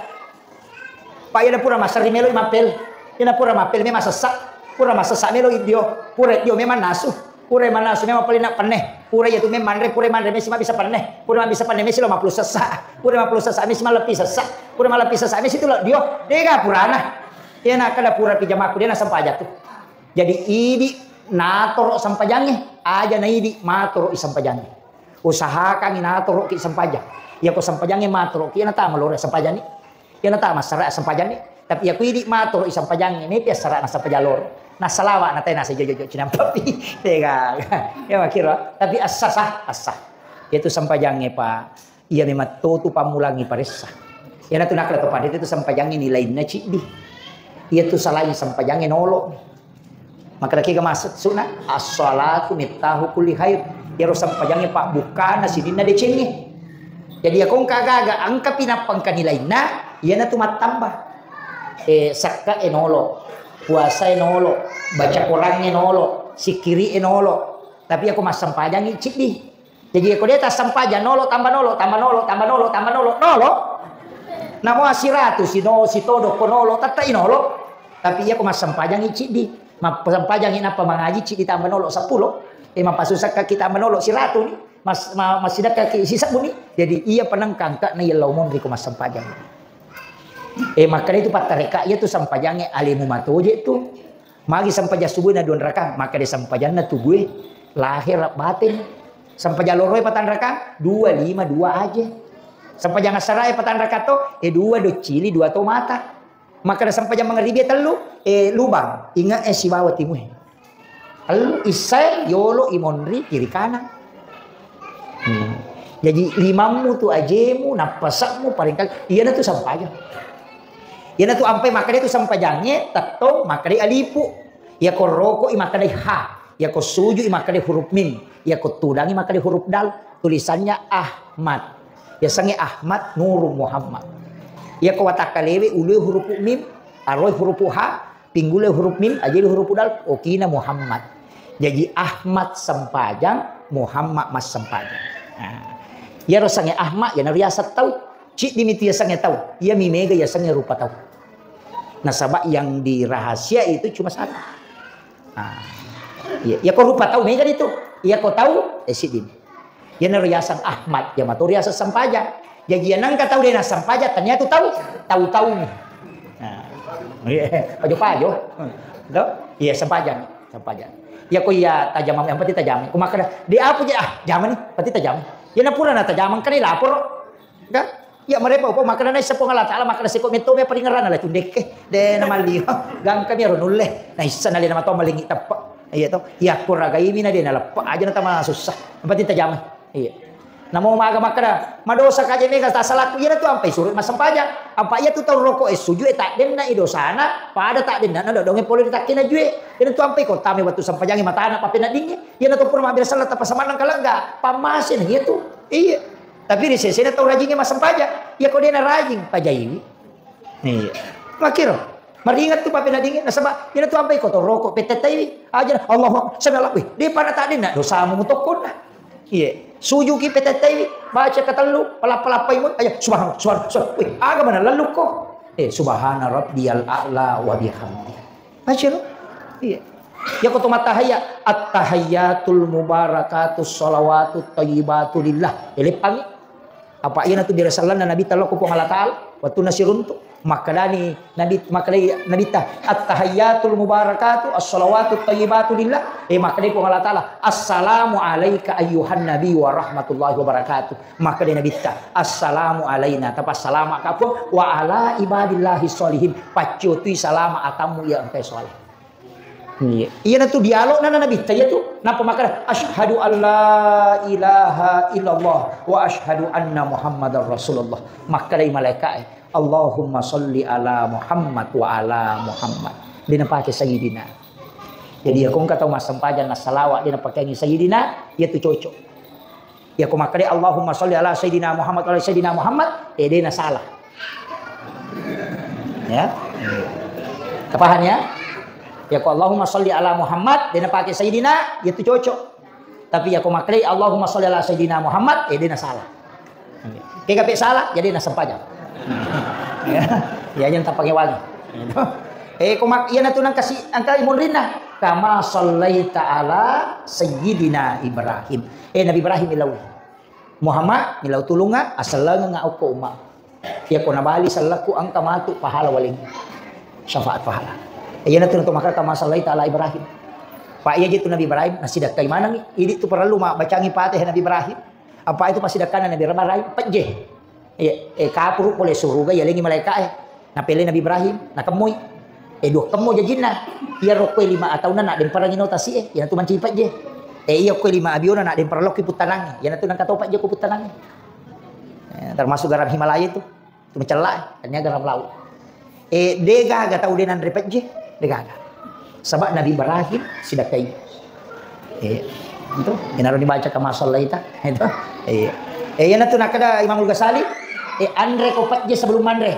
Pak, iya na pura maserri melo i mapel. Iya na pura mapel memang sessa. Pura masessa melo i dio. Pura dio memang nasu. Pura mannasu memang paling nak penne. Pura iya tu memang manre, pura manre mesi mabisa penne. Pura mabisa penne mesi lo maplu sessa. Pura maplu sessa mesi maleppi sessa. Pura maleppi sessa mesi tu lo dio. Dega purana. Iya na kada pura pi jamaku dia na sempaja tu. Jadi idi natoro sempajangnge. Aja na idi matoro i sempajangnge. Usahakan i natoro ki sempajang. Iya ko sempajangnge matoro ki na tama lore sempajang ni. Iya na tama sara sempajang ni. Tapi iya ku idi matoro i sempajangnge, mepi assara na sempajang loro. Na salawa na tena sejojo cinampa pi. Tega. Ya makiro. Tapi assa sah, assa. Iya tu sempajangnge pa. Iya memang to tu pammulangi paressa. Iya na tu nakala to pandita tu sempajangnge nilainna ciddi. Iya tu salai sempajangnge nolo. Makkeda kega maksudna, as-salatu miftahu kulli khair. Iyaro sempajangnge pabbukkana sininna decengnge. Jadi iya ko engka gaga engka pinappa engka nilainna, iyanatu mattamba. Eh, sakka e nolo, puasa e nolo, baca Quran e nolo, sikiri e nolo. Tapi iya ko massempajangngi ciddi. Jaji, ko de tassempajang nolo, tamba nolo, tamba nolo, tamba nolo, tamba nolo, nolo. Namo siratu sino sitodo ko nolo, tettai nolo. Tapi iya ko massempajangngi ciddi, massempajangngi nappa mangaji ciddi tamba nolo seppulo. Eh, mappasusakkaki tamba nolo siratu ni, mas, ma, massidakkaki sisebbu ni. Jadi iya penengkangka na yellau monri ko massempajang. Eh, makkeda itu pattareka iya tu sempajangnge alemu matoje tu. Magi sempajang subuh na dua rakang, makkeda sempajanna tubuh e, lahir batin. Sempajang loro e patang rakang, dua lima dua aja. Sempajang asara e patang rakang to, e dua doccili, dua to mata. Makkeda sempajang mangaribi e tellu, e lubang, inge e sibawa timu e. Tellu issae, yolo, imonri, kiri kanan. Hmm. Jaji limammu tu ajemu, nappasekmu, parengkang, iyanatu sempajang. Iyanatu ampai makkeda tu sempajangnge, tettong makkeda alifu. Iyako roko i makkeda ha. Iyako suju i makkeda huruf mim. Iyako tudangi makkeda huruf dal. Tulisannya Ahmad. Yasengnge Ahmad Nurung Muhammad. Iyako watakkalewe ulue huruf mim, aroi huruf ha, pinggule huruf mim, ajai huruf dal, okina Muhammad. Jaji Ahmad sempajang, Muhammad massempajang. Nah, iyaro sengnge Ahmad, iyana riaseng tau. Ciddi mitu yasengnge tau, iyami mega yasengnge rupa tau. Nasaba yang dirahasia itu cuma satu. Nah, iya, iya ko rupa tau mega itu. Iya ko tau, eh, siddi. Iyanaro riaseng Ahmad, iya mato riaseng sempajang. Jaji, iya nengka tau de' nassempajang, tania tu tau, tau-tau mi. Nah. Iya, pajo-pajo. To? Iya, sempajang, sempajang. Iya ko iya tajamang, yang penting tajamang. Ko makkeda, "De' apa je, ah, jamang ni, penting tajamang." Iya na pura na tajamang kan laporo. Kan? Iya, marepa upa makkeda naisseng Puang Allah Taala, makkeda seko metto me paringerana la cundekke. De' na malli. Gangka mi ro nulle. Naisseng na le na mato malingi teppe. Iya to. Iya ko ragaimi na de' na leppe aja na tama susah. Yang penting tajamang. Iya. Namo maga makkeda, madosa kaje mega tasalaku, iyana tu ampai suro massempajang. Apa iya tu tau roko e suju e taddenna i dosana, pada taddenna na dodonge pole ri takkena jue. Iyana tu ampai ko tame wettu sempajangi matana papeneddingi. Iyana tu pura mabbere sella tappa samannang kalegga, pammase na iya tu. Iya. Tapi ri sesena tau rajingi massempajang. Iya ko de' na rajing, pajaiwi. Iya. Makkiro, maringet tu papeneddingi, nasaba iyana tu ampai ko tau roko, petettaiwi. Aja, Allahu Akbar, sami Allah, wih, de' pa na taddenna, dosamu mutokkonna. Iya. Sujuki petettaiwi, baca katellu, palappa-lappai mu, aja, subhanallah, subhanallah, subhanallah. Wih, aga mana lallukko? Eh, subhana rabbiyal a'la wa bihamdi. Baca lo. Iya. Iya ko to mattahiyya, at-tahiyyatul mubarakatus shalawatut thayyibatu lillah. Eleppangi. Apa iyana tu bira sallanna Nabitta lao ko Puang Allah Taala, wettunna siruntu. Makkedani Nabi, makkedai Nabitta, "At-tahiyyatul mubarakatu, as-shalawatut thayyibatu lillah." Eh, makkedai Puang Allah Taala, "Assalamu alaika ayyuhan nabi wa rahmatullahi wa barakatuh." Makkedai Nabitta, "Assalamu alaina," tapassalama ka Puang, "wa ala ibadillahi sholihin." Paccotui salama atammu iya engkae sholeh. Iya. Iyana tu dialogna na Nabitta iya tu. Nappa makkeda, "Asyhadu an la ilaha illallah wa asyhadu anna Muhammadar Rasulullah." Makkedai malaika'e, "Allahumma sholli ala Muhammad wa ala Muhammad." De' napake sayyidina. Jadi, iya ko engka tau massempajang nassalawa, de' napakeangi sayyidina, iya tu cocok. Iya ko makkeda, "Allahumma sholli ala sayyidina Muhammad wa ala sayyidina Muhammad," eh, de' na salah. Ya. Tapahang ya? Iya ko, "Allahumma sholli ala Muhammad," de' napake sayyidina, iya tu cocok. Tapi iya ko makkeda, "Allahumma sholli ala sayyidina Muhammad," eh, de' na salah. Kega pe salah, jadi na sempajang. Ya, ya, jangan tapakewangi. Eh, ko mak-, iyana tu nang kasi, angka imunrinna. "Kama shallaita ala sayyidina Ibrahim." Eh, Nabi Ibrahim ilawi. Muhammad, milau tulungnga, asellengengnga okko umma. Iya ko nabali sellekku engka matu pahala waleng. Syafaat pahala. Iyana tu natu makkeda, "Kama shallaita ala Ibrahim." Pa iya je tu Nabi Ibrahim, nasidakkai manengi. Idi tu parellu mabbacangi Fatihah Nabi Ibrahim. Apa itu pasidakkanna Nabi Ibrahim? Pejje. Iya, eh, kapuru pole suruga, yalengi malaika'e. Napele Nabi Ibrahim, nakemmui. Eh, dua kemmo jajinna. Iya rokko lima atauna nak demperangi no tasi'e, iyana tu manci pejje. Eh, iya ko lima abiona nak demperang lokki puttanangnge, iyana tu nangka topa je ko puttanangnge. Eh, termasuk garam Himalaya itu. Tu macella, tania garam laut. Eh, de gaga tau de nanre pejje, de gaga. Sebab Nabi Ibrahim sidakkai. Eh, itu, inaro dibaca kama shallaita. Itu. Eh, eh, iyana tu nakkeda Imamul Ghazali, eh, anre ko pejje sebelum manre.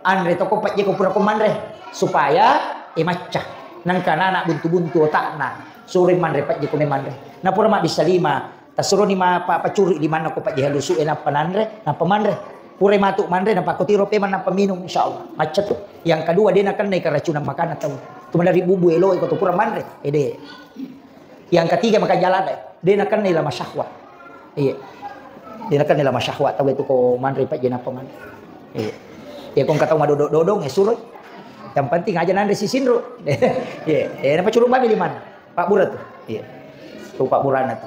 Anre toko pejje ko pura ko manre. Supaya, eh, macca. Nangka nana buntu-buntu otakna. Suri manre pejje ko manre. Napura mabbissa lima. Tasuroni ma-, pa-, pacuri limanna ko pajjahe lusu e nappa nanre, nappa manre. Pura matu manre, nappa ko tiro pemang nappa minum, insyaallah. Macca tu. Yang kedua, de nakennai keracunan makanan tau. Tu manre bubu elo e ko tu pura manre. Ede. Yang ketiga, makan jalan de. De nakennai lama syahwat. Iya. De nakennai lama syahwat tau itu ko manre pajjahe nappa manre. Iya. Ya ko engka tau madodong-dodong, eh, suroi. Yang penting aja nanre sisinro. Iya. Eh, nappa curung bami limanna. Pabbura tu. Iya. Tu pabburana tu.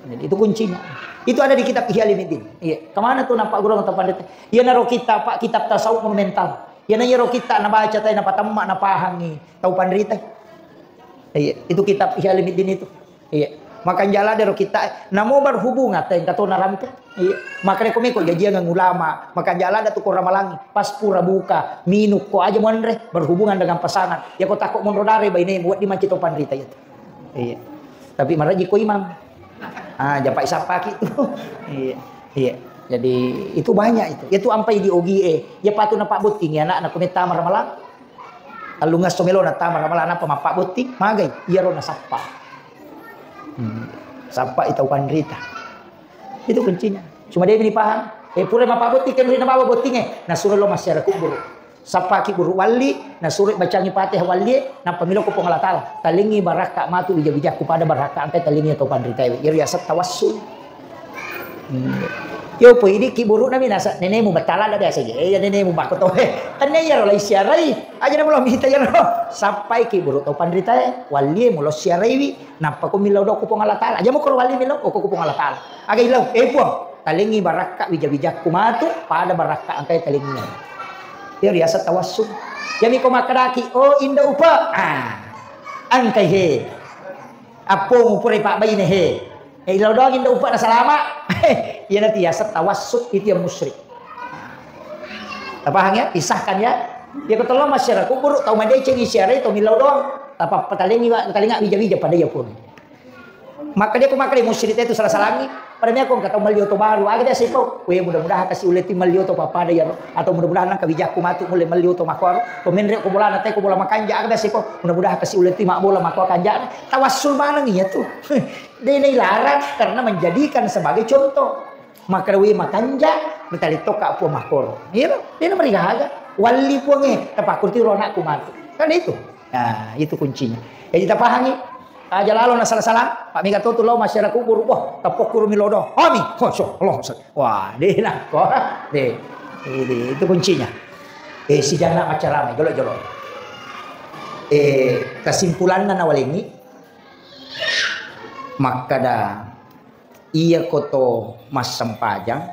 Jadi, itu kuncinya. Itu ada di kitab Ihya Ulumuddin. Iya. Kemana tu nampak guru atau pandita? Iya naro kitab, Pak, kitab tasawuf monumental. Iya na iyaro kitab nabaca tai, napatemma, napahangi tau panrita. Iya, itu kitab Ihya Ulumuddin itu. Iya. Makan jala dero kitab, namo berhubungan tai engka to narampe. Iya. Makanya ko meko jajiangan ulama, makan jala ada tu ko ramalangi, pas pura buka, minum ko aja monre, berhubungan dengan pasangan. Ya ko takut monro dare bainemu, wedding manci to panrita itu. Iya. Tapi maraji ko imang. Ah, japai sappaki tu. Iya. Iya. Jadi itu banyak itu. Ya tu ampai di ogi e. Ya patu na pabbotting ya anak na kumeta ramalang. Tellungesso melo na tama ramalang apa mappabotting, magai. Iyaro nasappa. Hmm. Sappa itau panrita. Itu kuncinya. Cuma dia ini paham. Eh, pura mappabotting, kan rina bawa botting eh. Nasuro lo masyarakat kubur. Sappaki buru walli, nasuro bacangi Fatihah walli, nappa milo ko Puang Allah Taala. Talingi barakka matu bija-bijakku pada barakka angkai talingi to panrita. Iri asat tawassul. Hmm. Yo, poi idi ki buruk nami nasa, nenemu betala ada biasa je. Eh, ya nenemu bako to. Eh, tanya ya rola siarai. Aja na mulo mita ya ro. Sampai ki buruk to pandrita e. Wali mulo siaraiwi. Nappa ko millau doku Puang Allah Taala. Aja mo ko wali millau, oko ku Puang Allah Taala. Aga ilau, eh Puang, talengi barakka wija-wijakku matu, pada barakka angkai talengi. Ya riasa tawassul. Yami ko makkadaki, oh inda upa. Ah. Angkai he. Appomu pura ipabbaine he. Eh, ilo doang inda upa na salama. Iyana tiasa tawassut itu yang musyrik. Tapahang ya? Disahkan ya. Ya ko tolong masyarakat kubur tau madeceng isiarai tau millau doang. Tapa patalengi wa talinga wija-wija pada ya pun. Maka dia ko maka dia musyrik itu salah-salangi. Pada mia ko engka tau malli oto baru. Aga dia sipau. Weh, mudah-mudahan kasi ulle ti malli oto papada ya. Atau mudah-mudahan nang kawijakku matu mulle malli oto makuaro. Pemenre ko bola na te ko bola makanja. Aga dia sipau. Mudah-mudahan kasi ulle ti mak bola makua kanja. Tawassul maneng iya tu. Dia nailarang karena menjadikan sebagai contoh. Makkeda, "Wé, makanja, mitalittoka Puang makkoro." Iyaro, dé' namarigaga. Walli Puangngé, tapakkuruti ro anakku matu. Kan itu. Nah, itu kuncinya. Jadi tapahangi. Aja lalo na sala-sala, Pak, méga to tu lao masyarakat kubur. Wah, tapokkuru mi lodo. Ami, Masya Allah. Wah, dé' nakko. Dé'. Ini, itu kuncinya. Eh, sijanna maccarama, jolo-jolo. Eh, kesimpulanna nawalengi, makkada, iyako to massempajang,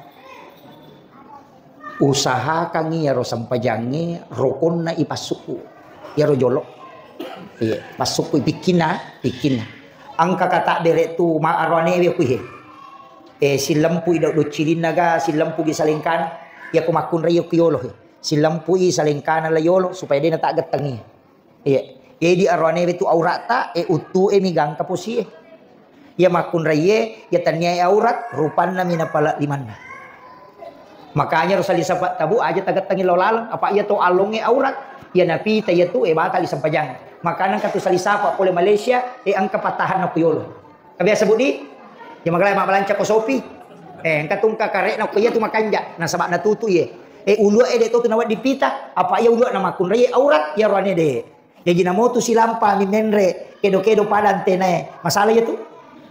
usahakangngi iyaro sempajangngé rokonna ipassukku. Iyaro jolo. Iya, passukku pikkinna, pikkinna. Engka kata bere tu ma aroanewe kuihe. Eh, silempui dau-, docilinna ga, silempugi salengkana. Iyako makkunrai iyako yolo he. Silempui salengkana la yolo supaya dé' nataggettengi. Iya. Jadi aroane wetu auratta, e, uttu'e mi gangka posi'e. Iya makkunraiye, iya tanniae aurat, rupanna mi napala limanna. Makanya ro sali sapa tabu aja tagettengi lao laleng, apa iya to allongnge aurat, iya napita iya tu, e, batali sempajang. Makanya engka tu sali sapa pole Malaysia, e, engka patahan na kuyolo. Kabiasa budi? Ya magala mabbalanca ko sopi. E, engka tu engka kare'na ko iya tu makanja, nasaba natutu iye. E, ulu'e de to tu nawedding pita, apa iya ulu'na makkunraiye aurat, iya roane de. Jaji namotu silampa mi menre, kedo-kedo pada antenae. Masalah iya tu?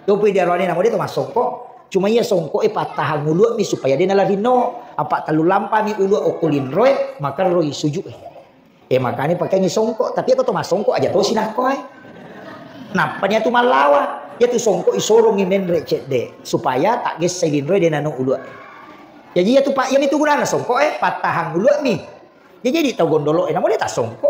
Topi di aroane namo de to massongko. Cuma iya songko e pattahang ulu'mi supaya de nalarinno. Apa tellu lampa mi ulu okko linroe, makerroi suju'e. E, makanya pakengi songko, tapi ako to massongko aja to sinakko e. Nappa nia tu mallawa, iya tu songko isorongi menre cedde supaya tak gessai linroe de nano ulu'e. Jaji iya tu pak, iya mi tu gunana songko e, pattahang ulu'mi. Jadi, jadi tau gondolo e, namo de tassongko.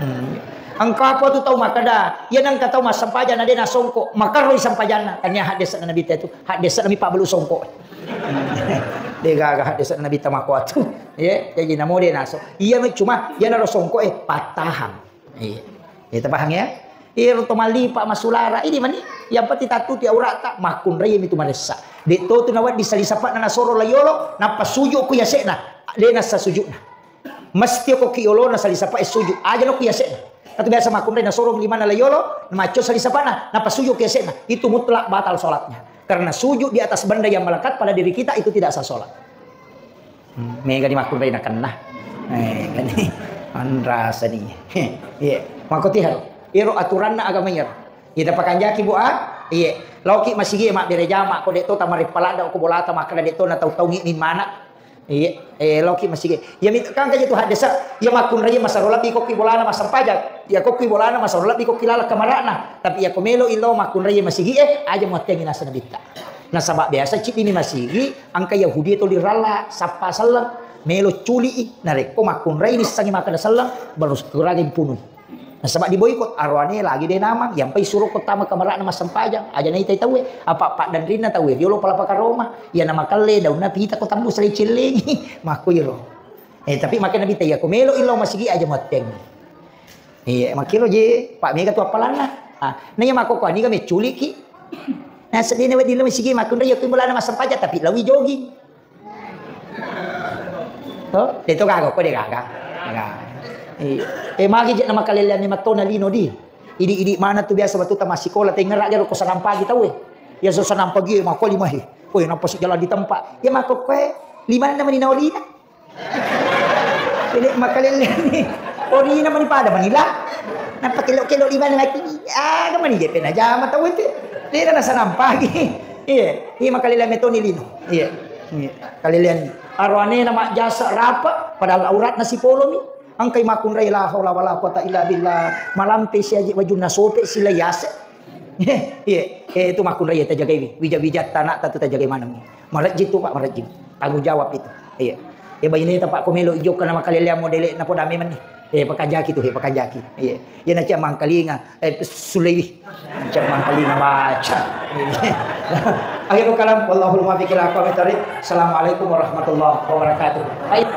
Hmm. Engka apa tu tau makkeda, iya nengka tau massempajang na de nasongko, makerroi sempajanna. Tania haddesa Nabi te tu, haddesa Nabi pabbalu songko. De gaga haddesa Nabi tamakoa tu. Iya, jadi namo de naso. Iya, cuma iya naro songko e pattahang. Iya. Iya, tapahang ya? Iyaro to mallipa masulara, ini mani, yang penting tatuti aurata, makkunrai mi tu maressa. De to tu nawedding sali sapana nasoro layolo, nappa suju ku yasekna, de nassa sujuna. Mesti ko ki yolona sali sapa e suju, aja no ku yasekna. Tapi biasa makkunrai nasoro limana layolo, macco sali sapana, nappa suju ku yasekna. Itu mutlak batal sholatnya. Karena sujud di atas benda yang melekat pada diri kita itu tidak sah sholat. Hmm, mega di makkunrai nakenna. Eh, kan. Anrasani. Iya, mako tiharo. Iro aturanna agama iyaro. Iya, tapakanjaki, Bu, ah? Iya. Laoki masigi mabbere jama, ko de to tamare palada ko bolata makkeda de to na tau-taungi ni mana. Iya, eh, laoki masigi. Iya, mit-, kan kaja tu haddesa. Iya, makkunrai masaro lebbi ko ki bolana massempajang. Iya, ko ki bolana masaro lebbi ko ki laleng kamarana. Tapi iya ko melo illo makkunrai masigi, eh, aja muattengi nasa nabitta. Nasaba biasa ciddini masigi, engka Yahudi tuli ralla, sappa selleng, melo culi'i, narekko makkunrai nissengi makkeda selleng, baru kuraga ipunu. Nasaba diboikot, aroane lagi de namang, yampai suro ko tama kamarana massempajang, aja naitai tauwe, apa paddanrinna tauwe, riolo pala pakaroma, iya namakelle daunna pita ko tambu sele cellengi, makkuiro. Eh, tapi makkeda nabitta iya ko melo illo masigi aja muatteng. Iya, makkiro je, Pak, mega tu appalanna. Ah, na iya makkokkoe niga mecculiki. Nah, seddi na wedding lao masigi makkunrai iya ko bolana massempajang, tapi lawi jogging. To, de to gaga, ko de gaga. Gaga. Iya. Eh, magi je na makalelleanni mattona lino di. Idi-idi mana tu biasa wettu ta massikola, tengngerra jaro ko sanang pagi tauwe. Iya so sanang pagi, eh, makko lima he. Woi, nappa si jalan di tempat. Iya makkokkoe, limanna mani naolina. Pede makalelleanni. Orina mani pada manila. Nappa kelok-kelok di mana lagi. Aga mani je pena jama tau itu. Dena nasa nampagi. Iya, iya, makaleleang metoni lino. Iya. Iya. Kaleleang. Aroanena majjasa rapa, padahal auratna sipolomi. Angkai makkunrai la haula wala quwata illa billah. Malampe siaji wajunna sope silai ase. Iya, iya. Eh, itu makkunrai tajagaiwi. Wija-wija tanah tatu tajagai maneng. Marejji tu, Pak, marejji. Tanggung jawab itu. Iya. Ya baineta, Pak, ko melo ijokka na makaleleang modele na poda memang ni. Eh, pakanjaki tu, eh, pakanjaki. Iya. Iya na cia mangkalinga, eh, sulewi. Cia mangkalinga baca. Iya. Akhirul kalam, wallahul muwaffiq ila aqwamit thariq. Assalamualaikum warahmatullahi wabarakatuh. Baik.